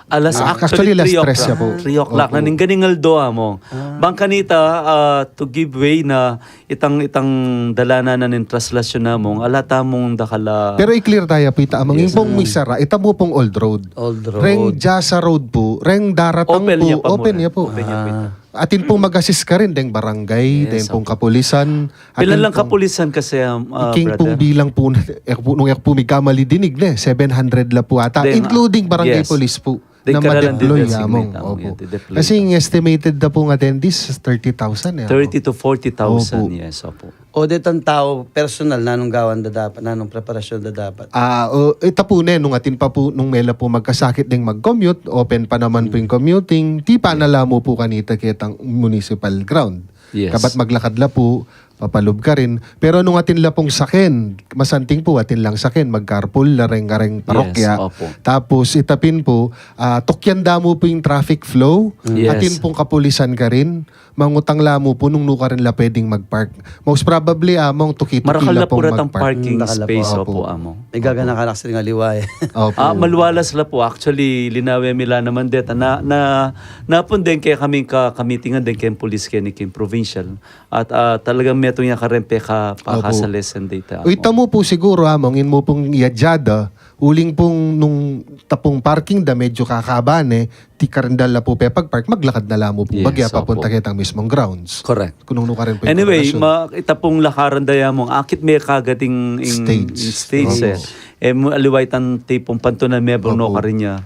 Alas, Ah, actually, actually, alas three tres o'clock. ya po. Three o'clock na Opo. ning ganingaldo, Among. Bang kanita, ah, to give way na itang, itang dalanan na ning traslasyon namong, ala tamong dakala. Pero i-clear tayo po, ita, Among. Yes, Yung pong Among. Misara, ita po pong old road. Old road. Reng Jasa Road po, reng daratang Open po, niya pa open muna. Niya po. Open niya po ito. Atin pong mag-assist ka rin, deng barangay, Yes, deng pong opo. kapulisan. Pila Atin lang pong kapulisan kasi, um, uh, Iking pong brother? Bilang po, ek po, nung ek po migkamali dinig ne, seven hundred la po ata, Then, including barangay yes. police po, Then, na kailangan ma-deploy, designate Among. na, Among, Opo. yan, deploy Kasi na. Yung estimated na pong attendees, thirty thousand eh. Thirty to forty thousand, Opo. Yes, opo. O detang tao, personal, nanung gawan da dapat, nanung preparasyon da dapat. Ah, o, ita po ne, nung atin pa po, nung mela po magkasakit deng mag-commute, open pa naman po yung commuting, tipa na la mo po kanita ketang municipal ground. Yes. Kabat maglakad la po, papalub karin. Pero nung atin la pung saken, masanting pu, atin lang saken, mag-carpool la reng, reng parokya. Yes, opo. Tapos, ita pin pu, ah, tukyan da mu pu ing traffic flow, yes, atin pung kapulisan karin, mangutang la mu pu nung nu karin la pwedeng mag-park. Most probably, among tuki-tuki la pung mag-park. Marakal na pu retang parking space, opo, among. Opo. May gagana ka la kasi ng aliwa, eh. Opo. Ah, maluwalas la pu. Actually, linawe mi la naman deta. Na, na, napun deng kekaming ka-, kamitingan deng keng pulis keni keng provincial. At, ah, talagang metung ya karen peka-, opo, pakasalesen deta, among. Uy, ita mu pu siguru, among, in mu pung yadyada, uling pung nung tapung parking da, medyo kakaba ne, ti karin da la pu pepag-park, maglakad na la mu pu bagya, yes, opo, papunta ketang mismong grounds. Correct. Kung nung nu karin pu ing relasyon. Anyway, ma-, ita pung lakaran da ya mung akit me kagad ing, ing stage, ing stage, opo, eh. Eh, mu-, aliwa itang tipung pantunan me, opo, no karin ya.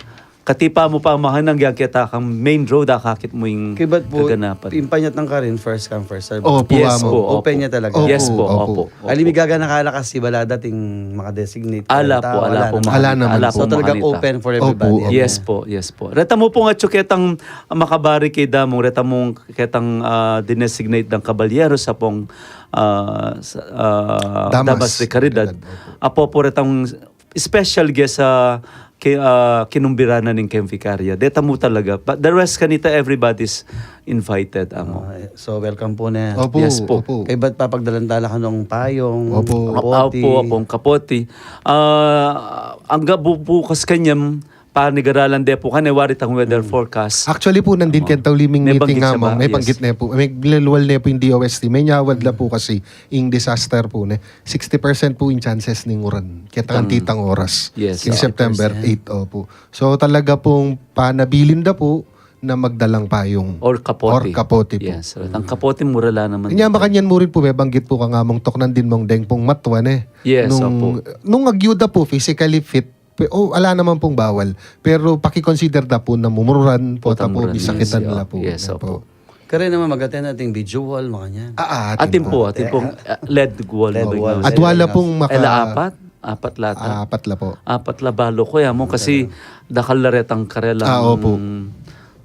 Katipa mu pa makanang yang keta kang main road, akakit mu ing kaganapan. Kaybat pu, ing panyatang karin, first come, first serve. Opo, yes, among, po, opo. Open ya talaga. Opo, yes po, opo, opo. Opo. Ali, migagana ka la kasi bala dating maka-designate. Ala pu, ala pu, ala naman. Ala naman. So, talagang open for everybody. Opo, opo. Yes po, yes po. Reta mu pung atyu ketang makabarikada mung, reta mung ketang, ah, dinesignate dang kabalyero sa pung, ah, sa, ah, Damas. Damas de Caridad. Caridad, opo. Apo pu retang special guest sa ki-, ah, kinumbira na ning keng vikarya. Deta mu talaga. But the rest kanita, everybody's invited, among. Ah, so, welcome pu ne. Opo, yes po. Opo. Kaybat papagdalan tala kanung payong, opo, kapote. Opo, opo, ing kapote. Ah, angga bu-, bukas kanyang panigaralan de pu, kane wari tang weather forecast. Actually pu, nandin keng tauling meeting, among, may banggit ne pu, may lelwal ne pu ing D O S T, may nyawad la pu kasi ing disaster pu ne. Sixty percent pu ing chances ning uran. Ketang antitang oras. Yes, king September eight, opo. So, talaga pung panabilin da pu na magdalang payung. Or kapote. Or kapote pu. Yes, ang kapote mura la naman. Inya, makanyan mu rin pu, mebanggit pu kang among tuknang din mung deng pung matwa ne. Yes, opo. Nung, nung agyu da pu, physically fit, pe-, oh, ala naman pung bawal. Pero pakikonsider da pu na mumururan pu, tapu, misakitan la pu. Yes, opo. Kare naman mag-attend ating video wall, makanyan. Ah, ah, atin pu, atin pu, ah, lead wall. Lead wall. Adwa la pung maka- Ela apat? Apat la ata. Ah, apat la pu. Apat la balu ku ya mu kasi dakal la retang karelang, ah, opo,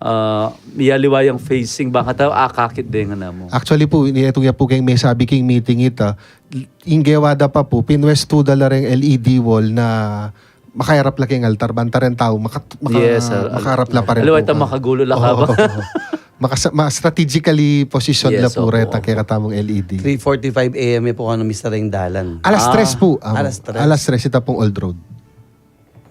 ah, miyaliwa yang facing, baka ta akakit de nga namu. Actually pu, ini, etung ya pu keng mesabi keng meeting ita, ing gewa da pa pu, pinwestu da la reng L E D wall na makaarap la keng altar, ban ta reng tau maka-, maka-, yes, sir, makaarap la pa rin. Aliwa pu, ita makagulo la ka ba? Oo. Makasa-, ma-, strategically position la pu reta keng katamung L E D. Three forty-five A M e pu kanu misara ing dalan. Alas tres pu, amo. Alas tres. Alas tres, ita pung Old Road.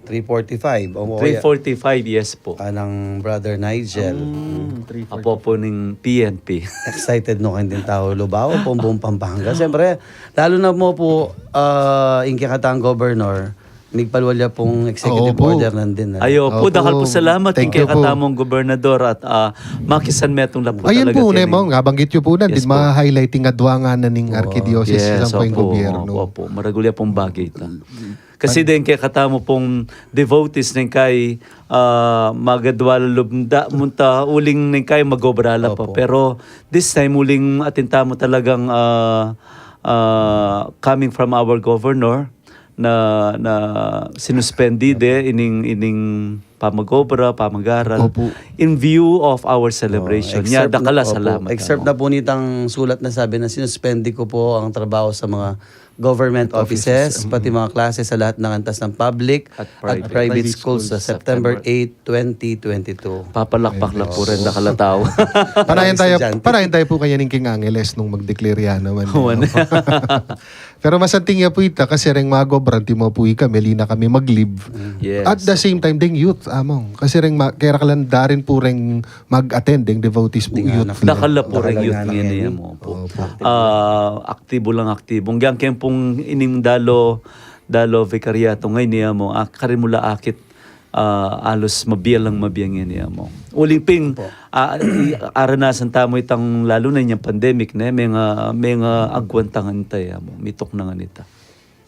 Three forty-five. Three forty-five, yes po. Anang Brother Nigel. Mm, three forty-five. Apo pu ning P N P. Excited no kayang tau Lubao, pu, buung Pampanga. Siyempre, lalo na mu pu, ah, ing kekatang governor, migpalual ya pung executive order nandin, ah. Ayo pu, dakal pu salamat king kekatamung gobernador at, ah, makisan metung la pu talaga. Ayun pu, ne, mung, nabanggit yu pu nandin, ma-highlighting adwa ngana ning arkidiocese, yes, pu, ing gobyerno. Opo, maragul ya pung bagay ita. Kasi deng kekatamu pung devotees neng kai, ah, magadwa la lub da munta uling neng kai magobra la pa. Opo. Pero this time, uling atin tamu talagang, ah, ah, coming from our governor, na, na sinuspendi de ining, ining pamagobra, pamagaral, opo, in view of our celebration. Oh, ya, dakal a salamat. Excerpt na po nitang sulat na sabi na, "Sinuspendi ko po ang trabaho sa mga government offices, pati mga klase sa lahat ng antas ng public at private schools sa September eight, twenty twenty-two." Papalakpak la pu rin, dakal a tau. Panayan tayo, panayan tayo pu kaya ning King Angeles nung mag-declare ya naman. Pero masanting ya pu ita, kasi reng magobra, anti mu pu ika, meli na kami mag-leave. Mm. Yes. At the same time, deng youth, among. Kasi reng ma-, kaya kalandarin pu reng mag-attend, deng devotees pu, youth. Dakal la pu reng youth ngeni, amo pu. Opo. Ah, aktibo lang, aktibo. Ngeni keng pung ining dalo, dalo vicariato ngeni, amo, ah, karin mu la akit, ah, alus mabie lang mabie ngeni, amo. Uling pin, ah, i-, aranasan tamu itang lalu na inyang pandemic, ne, menga, menga agwan ta ngan ita, amo, mituk na ngan ita.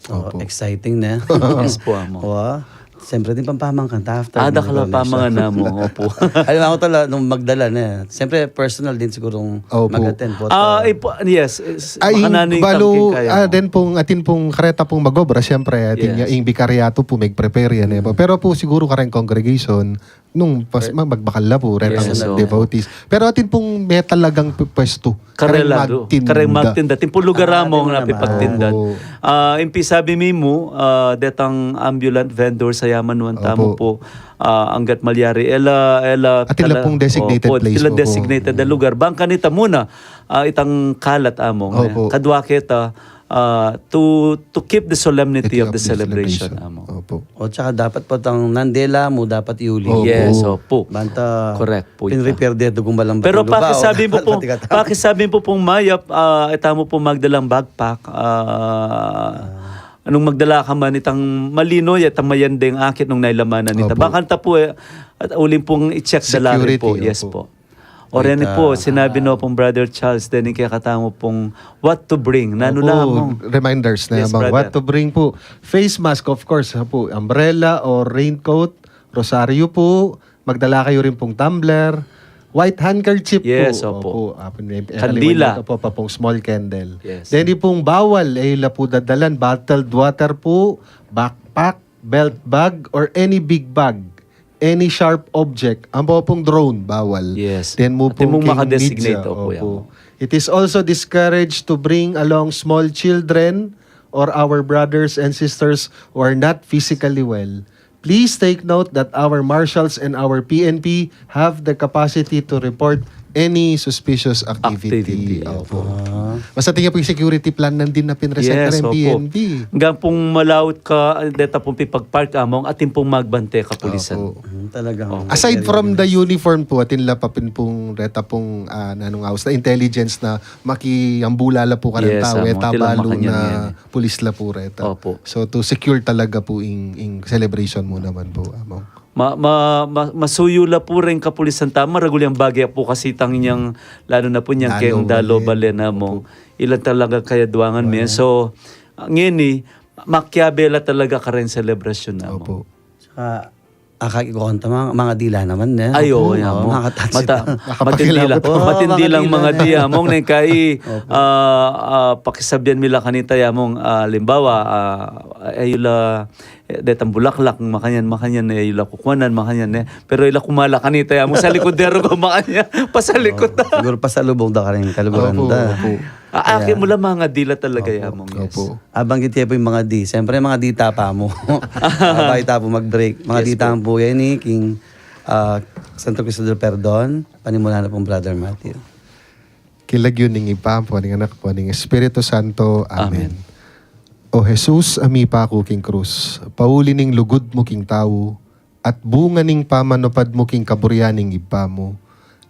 Opo. Exciting, ne? Yes po, amo. Wa? Siyempre, deng pampamangkan ta after. Ah, dakal a pamangan namu, opo. Alam mo, tala, nung magdala na, siyempre, personal din sigurong mag-attend po. Ah, yes. Ay, makananu ing balu, ah, den pung, atin pung kareta pung magobra, siyempre, atin ya, ing bikariato pu, mag-prepare yan, eh. Pero pu, siguro kareng congregation, Nung pas, ma-, magbakal na pu, retang Yes, oo. devotees. Pero atin pung may talagang pu-, pwestu. Karela, Kareng do. magtinda. Kareng magtinda. Atin pung lugar Ah, among atin naman. napipagtinda. Opo. Ah, impi sabi mi mu, ah, detang ambulant vendor sa yaman nuan tamu Opo. pu, ah, anggat malyari. Ela, ela Atin la tala-, pung designated opo, place tila po. designated na lugar. Bang kanita muna, ah, itang kalat among, eh. Opo. Kadwa keta, ah, to, to keep the solemnity Iti of of the the celebration, celebration. amo. Opo. O, tsaka dapat pa tang nandela mu, dapat iuli. Opo. Yes, opo. Banta Correct po ita. pinrepair de dugung balang Pero batang lupa, o, pakisabi po dapat pong, pati kata. pakisabi po pong mayap, ah, ita mo po magdalang backpack, ah, Ah. anong magdala ka man itang malino, ya tamayan deng akit nung nailamanan nita. Opo. Bakanta po, eh, at uling pong i-check da la rin po. Security, Yes opo. po. O, rin Kita. po, sinabi no pong Brother Charles, then kaya katamu pong what to bring. Nanu Opo, lang mong reminders na Yes, yamang brother. what to bring po. Face mask, of course, ha po. Umbrella or raincoat, rosaryo po. Magdala kayo rin pong tumbler. White handkerchief Yes, po. opo. Opo, ah, pin-, eh, Kandila. kalimutan ko po, pa pong small candle. Yes. Then, di pong bawal, eh, ila po dadalan, bottled water po, backpack, belt bag, or any big bag. Any sharp object. Ang po pong drone, bawal. Yes. Then mo At pong yung mga king designate, media, opo, opo. yan. It is also discouraged to bring along small children or our brothers and sisters who are not physically well. Please take note that our marshals and our P N P have the capacity to report any suspicious activity. Activity, Opo. opo. Ah. Basta tingnan po yung security plan nandin na pinresenta Yes, ng opo. P N P. Hanggang pong malaut ka, deta pong pipagpark among, atin pong magbante kapulisan. Opo. Hmm, talagang Oh. Aside very from the nice. uniform po, atin la pa pin pong reta pong, ah, nanung house na intelligence na makiambula la po Yes, karenta, amo, weta tilang balu makanyan na yan eh. pulis la po reta. Opo. So, to secure talaga po ing, ing celebration mo naman po, amo. Ma-, ma-, ma-, masuyu la po rin kapulisan tama, ragul yang bagay po kasi tang inyang, lalo na po inyang Lalo keng dalo mali. balen na mo. Opo. Ilan talaga kaya duangan Wala. men. So, ngeni, makiabe la talaga karen selebrasyon na mo. Opo. Saka, akakikuan ta, mga, mga dila naman, eh. Ay, oo, Oo, yan mo. mga touch Mata-, ito. matindi lang, Nakapakilabot. Oo, matindi mga lang dila mga na. diya mong neng kai, Opo. ah, ah, pakisabian mi la kanita ya mong, ah, limbawa, ah, ay, la, eh, detang bulaklak, makanyan, makanyan, eh, la kukuanan, makanyan, eh. Pero ila kumala kanita ya mong sa likod dero ko, makanyan, pasalikod Oo. na. Siguro pasalubong da ka rin, kaluguran Opo, da. opo. Ah, aki Kaya mo lang mga dila talaga Opo, ya mong, yes. opo. Abang kiti po yung mga di. Siyempre, mga di tapa mo. Abay tapo mag-break. Mga Yes di po. tampo yan eh, King, ah, Santo Cristo del Perdon. Panimula na pong Brother Matthew. King lagyu ning Ibpa, ampo ning Anak, ampo ning Espiritu Santo. Amen. Amen. O Jesus, a mipaku king krus, pauli ning lugud mu king tau, at bunga ning pamanupad mu king kaburian ning Ibpa mu,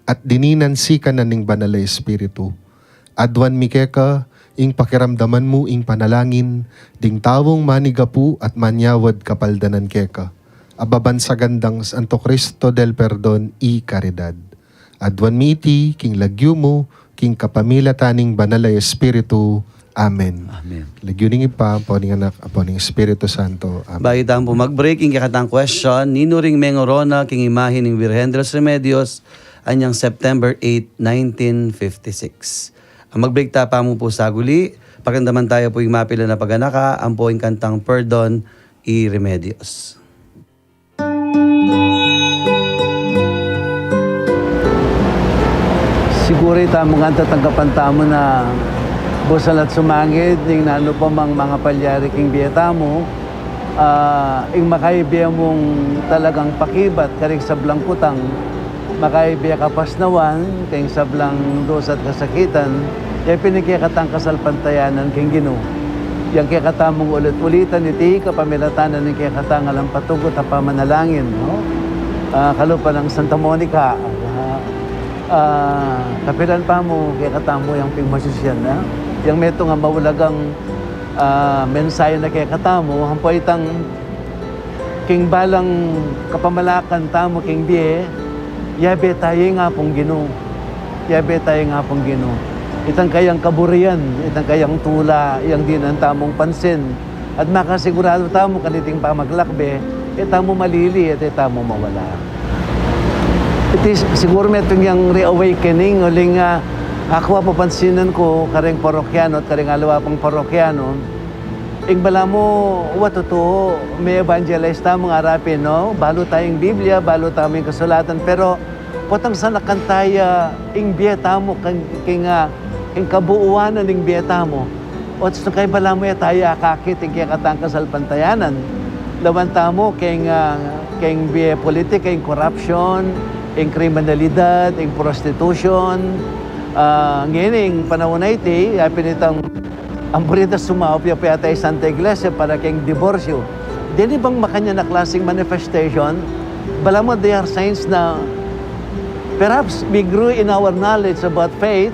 at dininan sikanan ning Banal a Espiritu. Aduan mi keka, ing pakiramdaman mu ing panalangin ding taung manigapu at manyawad kapaldanan keka. Ababan sa gandang Santo Cristo del Perdon y Caridad. Aduan mi iti, king lagyu mu, king kapamilatan ning Banal a Espiritu. Amen. Amen. Lagyu ning Ibpa, ampo ning Anak, ampo ning Espiritu Santo. Amen. Bayu tamu po mag-break, ing kekatang question, ninu ring mengorona king imahe ning Birhen de los Remedios, anyang September eight, nineteen fifty-six. Ang mag-break ta pa mu po saguli, pakiramdaman tayo po ing mapilan a paganaka, ampo ing kantang Perdon y Remedios. Siguro ita mu ngan tatanggapan tamu na busal at sumangid ning nanu pa mang mangapalyari king bie tamu, ah, ing makaibie mung talagang pakibat karing sablang kutang, makaibie kapasnawan king sablang dusa at kasakitan, ya pin ing kekatang kasalpantayanan king Ginu. Yang kekatamung ulit-ulitan iti kapamilatan ning kekatang alang patugut a pamanalangin, no? Ah, kalupa nang Santa Monica, ah, ah, kapilan pa mu kekatamu yang pin masusyan na? Yang metung a maulagang, ah, mensahe na kekatamu, ampo itang king balang kapamalakan tamu king bie, yabe tayu ing Apung Ginu. Yabe tayu ing Apung Ginu. Itang kayang kaburian, itang kayang tula, yang dinan tamung pansin. At makasigurado tamu kaniting pamaglakbe, e tamu malili at e tamu mawala. Iti siguro metung yang reawakening, uling, ah, aku a papansinan ku kareng parokyano at kareng aliwa pang parokyano, Ing balamu, wa tutu, me-evangelize tamu ngan arapin, no? Balu taya ing Biblia, balu tamu ing kasulatan, pero potang sanakanta ya ing bie tamu, king, king, ah, ing kabuuan ning bie tamu. Ots nung kay balamu e taya akakit ing kekatang kasalpantayanan. Lawan tamu king, ah, king bie politika, ing korapsyon, ing kriminalidad, ing prostitution. Ah, ngening panaun a iti, ya pin itang ampo rita sumaup ya pa yata ing Santa Iglesia para king diborsyo. Deni bang makanyan a klaseng manifestation? Balamu, they are signs na perhaps we grew in our knowledge about faith,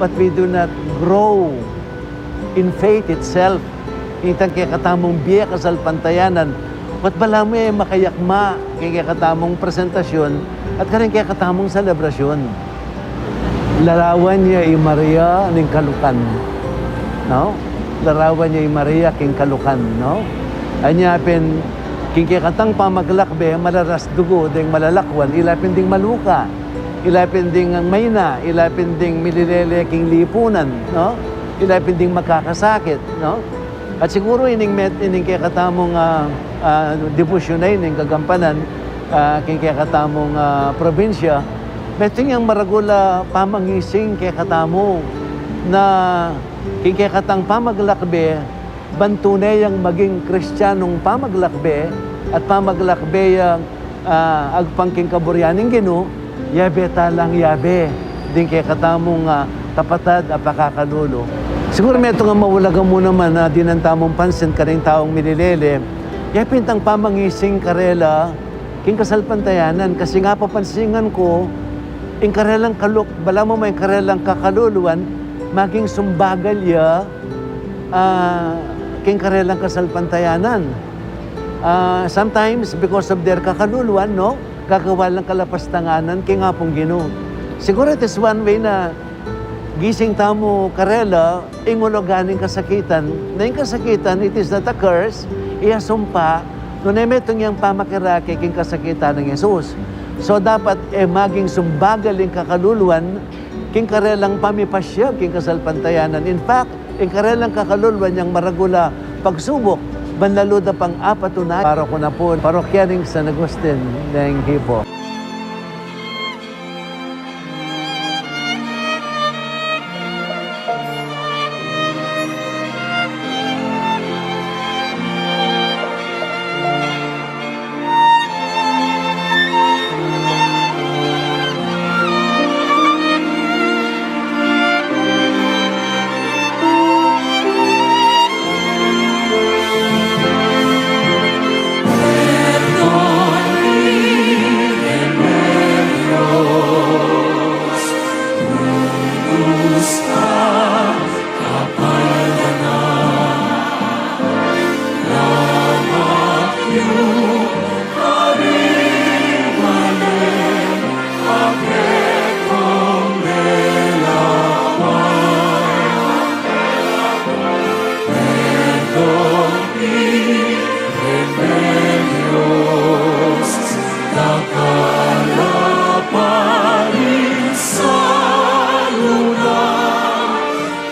but we do not grow in faith itself. Itang kekatamung bie kasalpantayanan. O't balamu e makayakma king kekatamung presentasyon at karing kekatamung selebrasyun. Larawan ya i Maria ning kalukan. No? Larawan ya i Maria king kalukan, no? Anya pin, king kekatang pamaglakbe, malaras dugu ding malalakwan, ila pin ding maluka, ila pin ding maina, ila pin ding mililele king lipunan, no? Ila pin ding makakasakit, no? At siguru ining met-, ining kekatamung, ah, ah, debosyon a ining gagampanan, ah, king kekatamung, ah, probinsya, metung yang maragul a pamangising kekatamu na king kekatang pamaglakbe, ban tune yang maging Kristianung pamaglakbe at pamaglakbe yang, ah, agpang king kaburian ning Ginu, yabe talang yabe ding kekatamung, ah, kapatad a pakakalulu. Siguru metung a maulaga mu naman a dinan tamung pansin karing taung mililele, ya pin itang pamangising karela king kasalpantayanan, kasi nga papansinan ku, ing karelang kaluk-, balamu ing karelang kakaluluan, maging sumbagal ya, ah, king karelang kasalpantayanan. Ah, sometimes, because of their kakaluluan, no, gagawa lang kalapastanganan king Apung Ginu. Siguru it is one way na gising tamu karela, ing ulugan ning kasakitan. Na ing kasakitan, it is not a curse, iya sumpa, nune metung yang pamakirake king kasakitan nang Jesus. So, dapat e maging sumbagal ing kakaluluan king karelang pamipasyag king kasalpantayanan. In fact, ing karelang kakaluluan yang maragul a pagsubuk, ban lalu da pang apatunayan. Paroku na pu, parokya ning San Agustin ning Hipoo.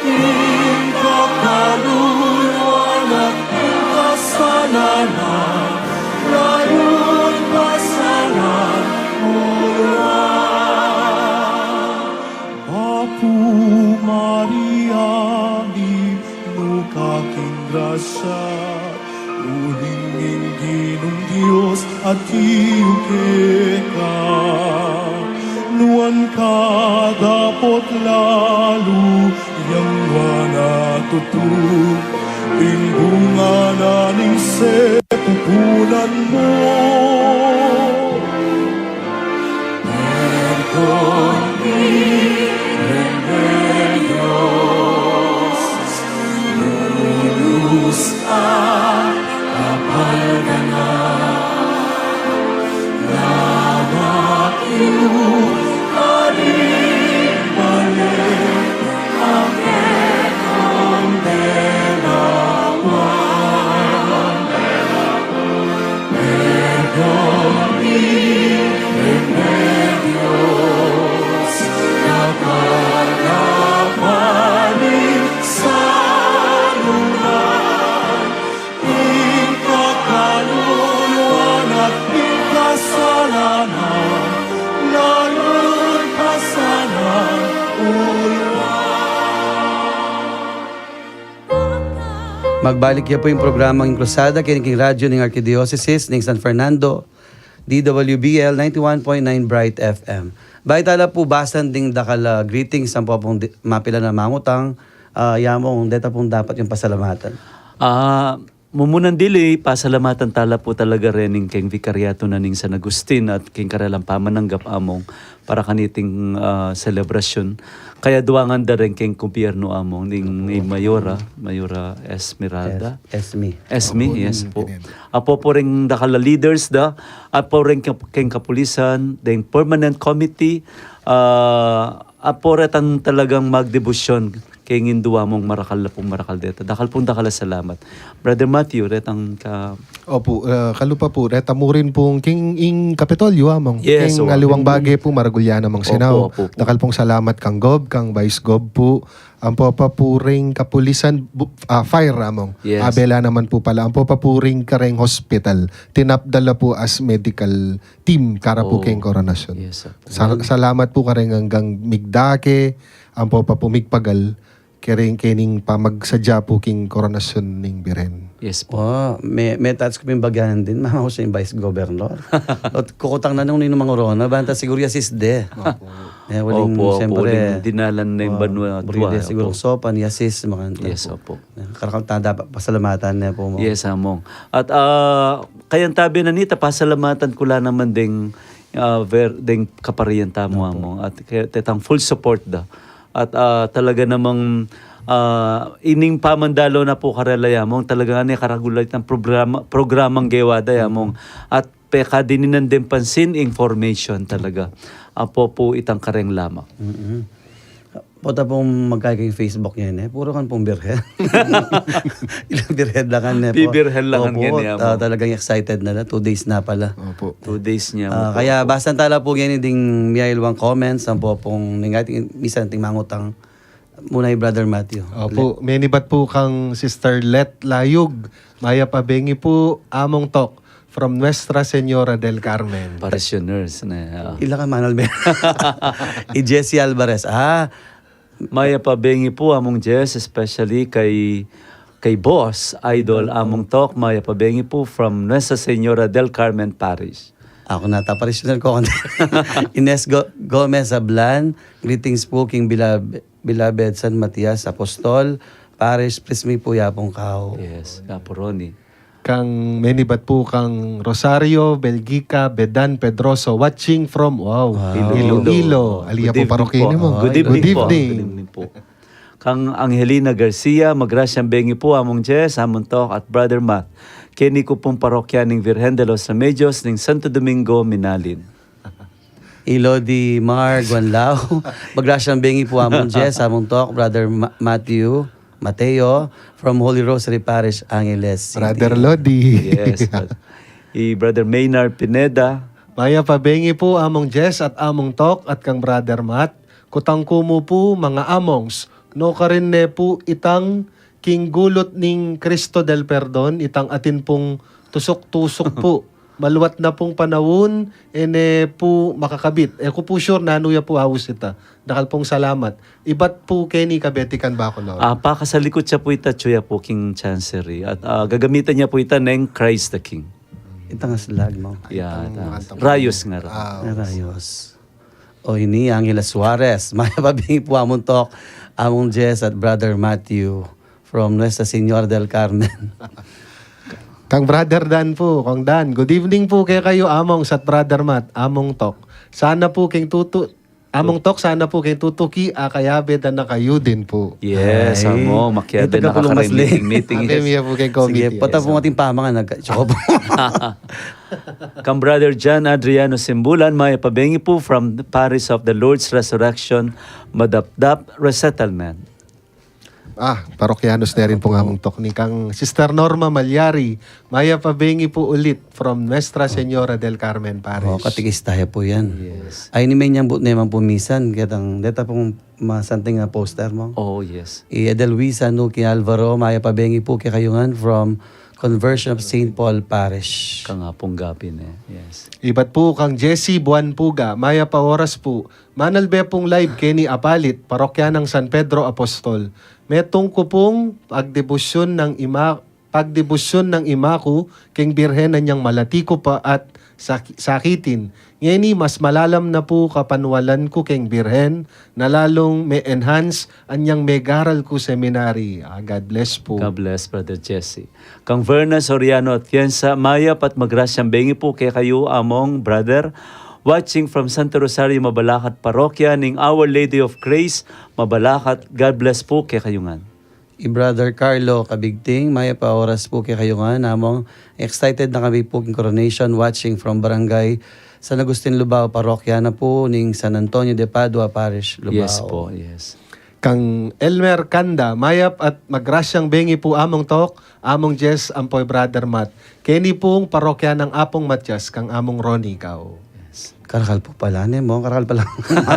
Ing kakaluluan at ing kasalanan, layun pasalan mu la. Apu Maria, mipnu ka king grasya, uling ing Ginung Dios atiu keka. Nuan ka dapot lalu yang nuan a tutu, ing bunga na ning sepupunan mu. Perdon mi, Rey de Dios, lulus a kapaldanan, lamak yu karing bale, a kekong delawan. Magbalik ya pu ing programang Cruzada, keni king radyo ning Arkidiosesis ning San Fernando, D W B L ninety-one point nine Bright F M. Bayu tala pu basan ding dakal a greetings ampo pung di-, mapilan a mangutang, ah, ya mung deta pung dapat yung pasalamatan. Ah, mumunan dili, pasalamatan tala pu talaga reng keng Vicariato na ning San Agustin at keng karelang pamananggap among para kaniting, ah, selebrasyun. Kaya duangan da reng keng gobyerno among ning, ning Mayora, Mayora Esmeralda. Es-, Esme. Esme, yes po. Apo po reng dakal a leaders da, apo reng keng, keng kapulisan, deng permanent committee, ah, apo retang talagang magdebosyon keng indu among marakal na pung marakal deta. Dakal pung dakal a salamat. Brother Matthew, retang ka- Opo, ah, kalupa po, reta mu rin pung king ing Kapitolyo among. Yes, keng aliwang bage po, maragul ya namang sinaw. Opo, opo, opo. Dakal pung salamat kang Gob, kang Vice Gob po. Ampo pa po ring kapulisan, bu-, ah, fire among. Yes. Abela naman po pala. Ampo pa po ring kareng hospital. Tinapdal na po as medical team, kara po keng koronasyon. Yes, opo. Sal-, salamat po kareng anggang migdake, ampo pa po migpagal, kareng kening pamagsadya po king koronasyon ning Birhen. Yes po. Oh, me, me-touch ku pin bagian din, mama ku sa Vice Governor. At kukutang na nung ninu mangorona, banta siguro yasis de. Opo. Eh, waling, opo, opo, siyempre, waling dinalan na yung banwa, bride, siguro, sopan, yasis, makanta. Yes, opo. Eh, karakal tanda, pa-, pasalamatan na po mo. Yes, among. At, ah, kayang tabi na nita, pasalamatan ku la naman ding, ah, ver-, ding kaparian tamu, opo, among. At kaya, tetang full support da. At, ah, talaga namang, ah, ining pamandalo na po karela ya mong, talaga nga ni karagulay ng programa, programang gewa da ya mong. At pekadininan din pansin, information talaga. Apo po itang kareng lamak. Mm-mm. Pota pong magkaya kayong Facebook niya, eh. Puro kan pong birhen. Ilang birhen lang kan, eh, po. Bibirhen lang kan. Opo, yan, eh, ah, po. Talagang excited na la. Two days na pala. Opo. Two days niya, ah, opo, kaya opo. Basan tala po ngayon ding miyayalwang comments, ang po pong, minsan ting mangutang muna yung Brother Matthew. Opo, menibat po kang Sister Let Layug. Mayap a bengi po, Among Tok, from Nuestra Señora del Carmen. Parishioners na, ah. Ila ka manal be. I Jesse Alvarez. Ah, mayap a bengi po, Among Jess, especially kay, kay Boss, Idol, Among Tok, mayap a bengi po from Nuestra Señora del Carmen Parish. Ako na, taparishioner ko. Ines Go-, Gomez Ablan, greetings po king bilab-, Beloved San Matias Apostol Parish, please mi po yapong kao. Yes, Apo Ronnie. Kang menibat po kang Rosario, Belgica, Bedan Pedroso, watching from, wow, wow. Iloilo. Iloilo. Aliya po paroki ni mo. Good evening po. Good evening. Good evening po. Kang Angelina Garcia, magrasyang bengi po, Among Jess, Among Tok, at Brother Matt. Keni ku pong parokya ning Virgen de los Remedios ning Santo Domingo, Minalin. Ilodi Mar Guanlao. Magrasyang bengi po, Among Jess, Among Tok, Brother Ma-, Matthew, Mateo, from Holy Rosary Parish, Angeles City. Brother Lodi. Yes, but i Brother Maynard Pineda. Mayap a bengi po, Among Jess at Among Tok at kang Brother Matt. Kutang ku mu po, mga amongs, nukarin ne po itang king gulut ning Cristo del Perdon, itang atin pong tusuk-tusuk po. Maluat na pong panaun, e ne po makakabit. E ku po sure nanu ya po aus ita. Dakal pong salamat. Ibat po keni Kabetikan Bacolor. Ah, pakasalikut ya po ita, atyu ya po king Chancery. At, ah, gagamitan ya po ita neng Christ the King. Itang aslag mo. Ya, itang rayos nga ra. Ah, rayos. O ini, Angela Suarez. Mayap a bengi po, Among Tok, Among Jess, at Brother Matthew from Nuestra Señora del Carmen. Kang Brother Dan po, Kong Dan. Good evening po kekayu, Among, at Brother Matt, Among Tok. Sana po keng tutu-, Among Tok, sana po keng tutuki, a kayabe da na kayu din po. Yes, ay, Among, makiyabe na ka kareng meeting, meeting, yes. Abe mi ya po keng committee. Sige, pota po ating pamangan, nag-, tsaka po. Kang Brother John Adriano Simbulan, mayap a bengi po from the Parish of the Lord's Resurrection, Madapdap Resettlement. Ah, parokyanos ne rin pong Among Tok ni. Kang Sister Norma Malyari, mayap a bengi po ulit from Nuestra Señora del Carmen Parish. Oh, katikista ya po yan. Yes. Ay, ni may nyambut naman po misan, ketang, deta pong masanting nga poster mo. Oh, yes. I Edelwisa Nuki Alvaro, mayap a bengi po kekayu ngan from Conversion of Saint Paul Parish. Kang Apong Gabi ne, yes. Ibat po kang Jesse Buan Puga, mayap a oras po. Manalbe pong live keni Apalit, parokya nang San Pedro Apostol. Metung ku pung pagdebosyon nang ima, pagdebosyon nang ima ku keng Birhen anyang malati ku pa at sak-, sakitin. Ngeni, mas malalam na pu kapanwalan ku keng Birhen, na lalung me-enhance anyang megaral ku seminary. Ah, God bless pu. God bless, Brother Jesse. Kang Verna Soriano Atienza, mayap at magrasyang bengi pu kekayu, among, brother. Watching from Santo Rosario, Mabalacat Parokya, ning Our Lady of Grace, Mabalacat. God bless pu kekayu ngan. I Brother Carlo Cabigting, mayap a oras pu kekayu ngan, among, excited na kami pu king coronation, watching from Barangay San Agustin, Lubao, parokya na pu ning San Antonio de Padua Parish, Lubao. Yes po, yes. Kang Elmer Canda, mayap at magrasyang bengi pu, Among Tok, Among Jess, ampo i Brother Matt. Keni pung parokya nang Apung Matias, kang Among Ronnie Cao. Yes. Karakal pu pala ne, mo, karakal pala.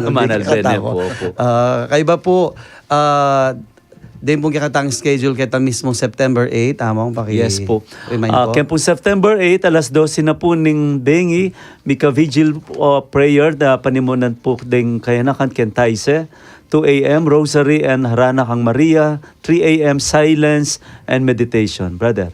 Manalbe ne pu, pu. Ah, kaybat pu, ah, deng pung kekatang schedule ketang mismung September eight, Among, paki-remind pu. Yes pu. Ah, keng pung September eight, alas dose na pu ning bengi, mika vigil, ah, prayer, da panimunan pu deng kayanakan keng Taise, two A M, Rosary and Harana kang Maria, three A M, silence and meditation. Brother.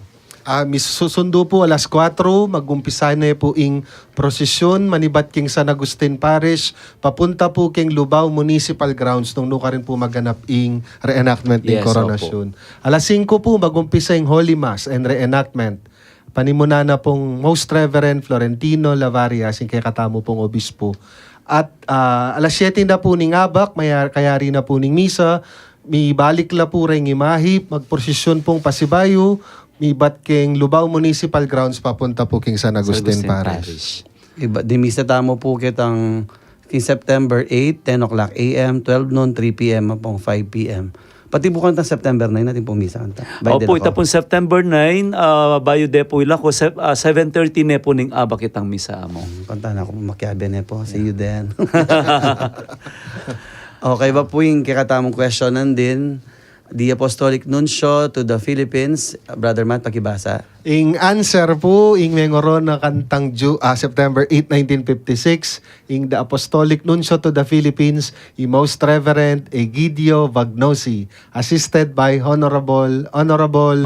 Ah, misusundu pu alas kuwatro, mag-umpisa ne pu ing prosesyon, manibat king San Agustin Parish, papunta pu king Lubao Municipal Grounds, nung nukarin pu maganap ing reenactment ning koronasyon. Yes, opo. Alas singko pu, mag-umpisa ing Holy Mass and reenactment. Panimuna na pung Most Reverend Florentino Lavarias, ing kekatamu pung obispo. At, ah, alas siyete na pu ning abak, maya-, kayari na pu ning misa, mibalik la pu reng imahe, magprosesyon pung pasibayu, mibat king Lubao Municipal Grounds papunta pu king San Agustin Parish. Ibat, ding misa tamu pu ketang king September eight, ten o'clock A M, twelve noon, three P M, ampong five P M. Pati pu ketang September nine, atin pung misa kanta. Opo, ita pung September nine, ah, bayu de pu ila ku, se-, ah, seven thirty ne pu ning abak itang misa, Among. Hmm, kanta na ku, makiabe ne pu. See you then. Okay, ba pu ing kekatamung kwestiyonan din, the Apostolic Nuncio to the Philippines, Brother Matt, pakibasa. Ing answer pu, ing mengoron na kantang Ju-, ah, September eight, nineteen fifty-six, ing the Apostolic Nuncio to the Philippines, i Most Reverend Egidio Vagnosi, assisted by Honorable, Honorable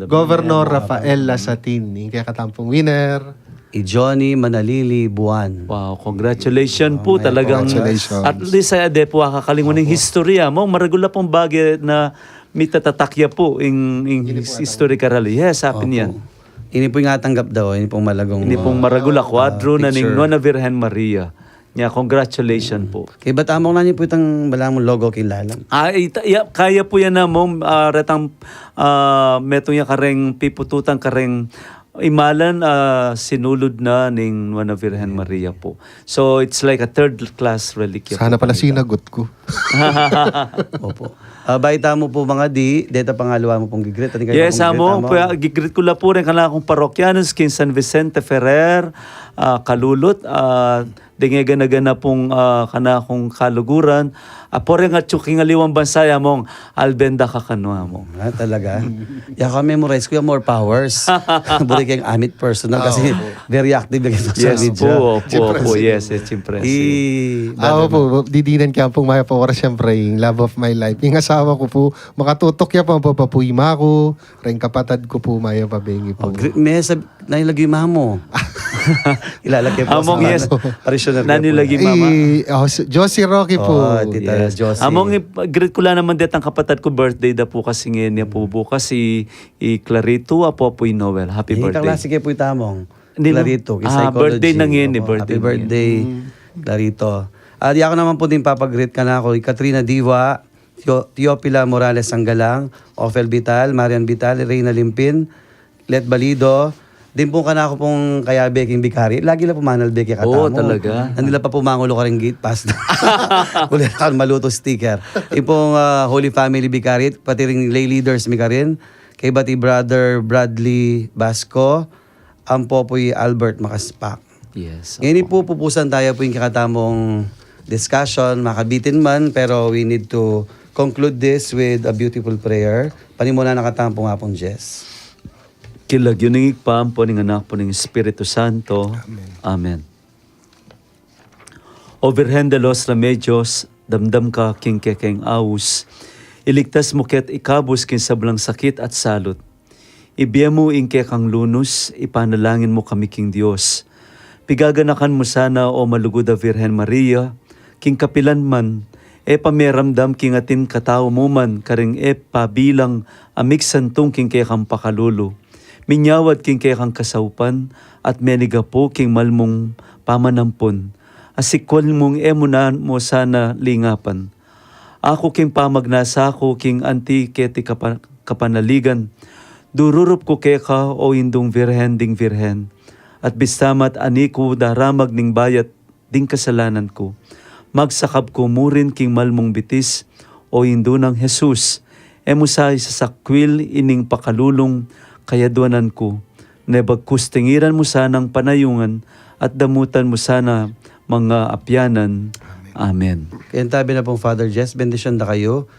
Governor Rafael Lasatin. Ing kekatampung winner. I Johnny Manalili Buan. Wow, congratulations pu. Wow, talagang, congratulations. At least, eh, de pu akakalingun ing history, ah. Mo, maragul a pung bage na mitatatak ya pu ing, ing history karali. Yes, happy niyan. Ini pu ing atanggap da, ini pung malagung, ini pung maragul a kwadro na ning Nuan a Virgen Maria. Nya, congratulations pu. Kaybat, Among, nanu pu itang balamu logo king lalam? Ah, ita, ya, kaya pu yan, Among, ah, retang, ah, metung ya kareng pipututan kareng imalan, ah, sinulud na ning Nuan a Virgen Maria pu. So, it's like a third class reliquia pu. Sana pala sinagot ku. Opo. Ah, bayu tamu pu mangadi, deta pangaluan mu pung gigreet. Yes, Among, gigreet ku la pu reng kanakung parokyanos king San Vicente Ferrer, ah, Calulot, ah, deng e gana-gana pung, ah, kanakung kaluguran. Apo reng atyu king aliwang bansa, Among, alben da ka kanu, Among. Ah, talaga? Ya, ka-memorize ku ya, more powers. Buri keng amit personal kasi very active lagi sa social media. Yes pu, opo, opo, yes, yes, siyempre. Ah, opo, didinan ke ampong mayap a oras, siyempre, ing love of my life. Ing asawa ku pu, makatutok ya pu, ampo pa pu ima ku, reng kapatad ku pu, mayap a bengi pu. Oh, gre-, me, sab-, nanu lagyu i mama mu? Ilalagay pu, Among, yes. Parishioner. Nanu lagyu i mama? I, oh, si Josie Rocky pu. Oh, Tita Josie. Among, i-, greet ku la naman detang kapatad ku, birthday da pu kasi ngeni pu bukas, i, i Clarito, apo pu i Noel. Happy birthday. Kaklase ke pu ita, Among. Clarito, king psychology. Birthday na ngeni, birthday na ngeni. Happy birthday, Clarito. At yaku naman pu ding papa-greet kanaku, i Katrina Diva, Teo-, Teofila Morales Sanggalang, Ophel Vital, Marian Vital, Reyna Limpin, Let Balido, ding pung kanaku pung kayabe king Vicariate. Lagi la pu manalbe kekatamu. Oo, talaga. Nanu la pa pu mangulu kareng gate pass. Uli la kang malutu sticker. Ing pung, ah, Holy Family Vicariate, pati ring lay leaders mi karin. Kaybat i Brother Bradley Basco, ampo pu i Albert Makaspak. Yes, ngeni pu, pupusan taya pu ing kekatamung discussion, makabitin man, pero we need to conclude this with a beautiful prayer. Panimunan na katamu pu, Apung Jess. King lagyu ning Ibpa, ampo ning Anak, ampo ning Espiritu Santo. Amen. Amen. O Virgen de los Remedios, damdam ka king kekeng aus, Iligtas mu ke at ikabus king sablang sakit at salut. Ibie mu ing kekang lunus, ipanalangin mu kami king Dios. Pigaganakan mu sana, o malugud a Virgen Maria, king kapilan man, e pa meramdam king atin katau mu man karing e pa bilang a miksantung king kekang pakalulu. Minyawad king kekang kasaupan, at menigapu king malmung pamanampun. Asikwan mung e mu na mu sana lingapan. Aku king pamagnasa ku king anti keti kapa-, kapanaligan, dururup ku keka, o Indung Virgen ding Virgen, at bista mat ani ku daramag ning bayat ding kasalanan ku, magsakab ku murin king malmung bitis, o Indu nang Jesus, e mu sa isasakwil ining pakalulung kayadwanan ku, ne bagkus tingiran mu sanang panayungan at damutan mu sana manga apianan. Amen. Amen. Kaya tabi na pong Father Jess, bendisyon da kayo.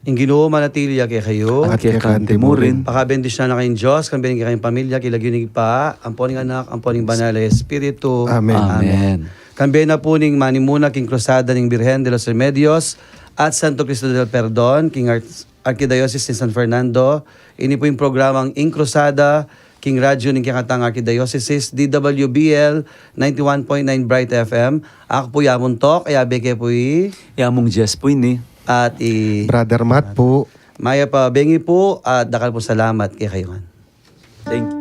Ing Ginu manatili ya kekayu. At keka naman murin. Pakabendisyonan na kayung Dios, kambe ning kekayung pamilya, king lagyu ning Ibpa, ampo ning Anak, ampo ning Banal a Espiritu. Amen. Amen. Amen. Kambe na pu ning manimuna king Krusada ning Birhen de los Remedios at Santo Cristo del Perdon, king Arch-, Arkidiocese ning San Fernando, ini pu ing programang Ing Krusada, king radyu ning kekatang Arkidiocese, D W B L ninety-one point nine Bright F M. Aku pu ya mung Tok, e ya beke pu i. Ya mung Jess pu ini. At i Brother Matt pu. Mayap a bengi pu, at dakal pung salamat kekayu ngan. Thank you.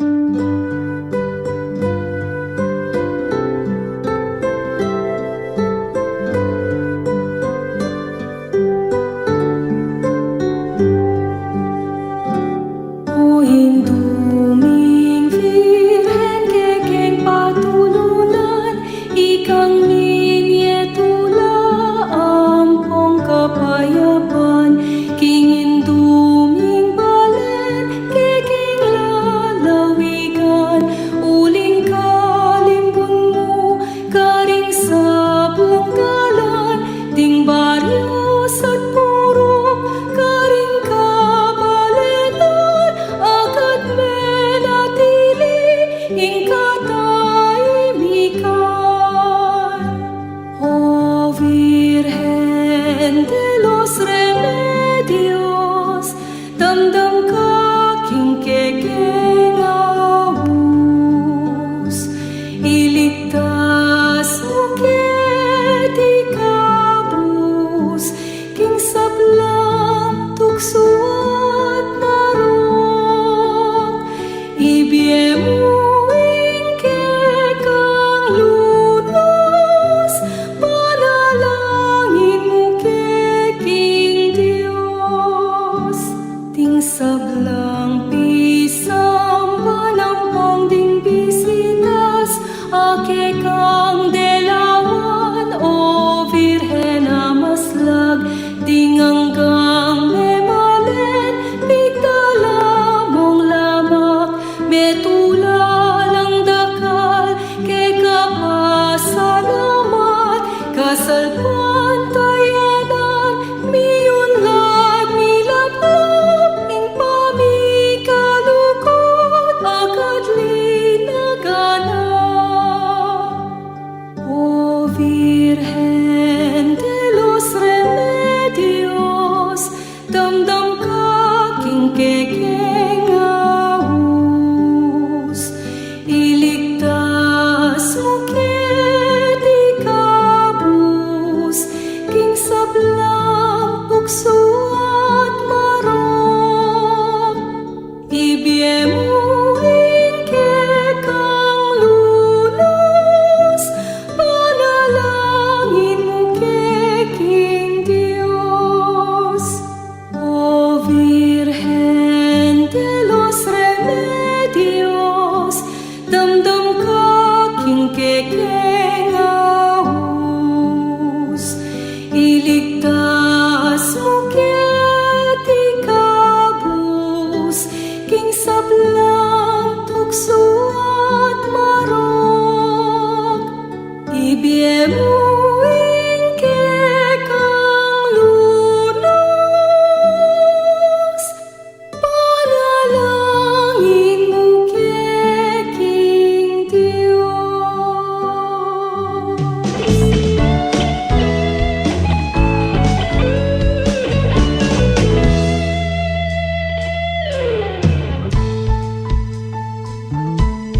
O Indu ming Virgen, kekeng patulunan, ikang minye tula ampong kapayapan, king Indu ming balen, kekeng lalawigan, uling kalimbun mu, karing sablang dalan, ding baryu at purok, karing kabalenan, akat menatili ing katahimikan. O Virgen de los Remedios, damdam ka king kekeng aus, iligtas mu keti kabus, king sablang tuksu at marok, ibie mu ing kekang lunus, panalangin mu ke king Dios. Ding sablang pisamban ampong ding bisitas, a kekang delawan, o Virgen a maslag, ding anggang memalen, pigdala mung lamak, metula lang dakal, keka pasalamat, kasalpantayanan, miyunlad, milaplap, ing pamikalugud, akat linaganap. O Virgen de los Remedios, damdam ka king kekeng aus, iligtas mu keti kabus, king sablang tuksu at marok, ibie mu ing kekang lunus, panalangin mu ke king Dios. O Virgen de los Remedios, damdam ka king kekeng aus, iligtas mu keti kabus, king sablang tuksu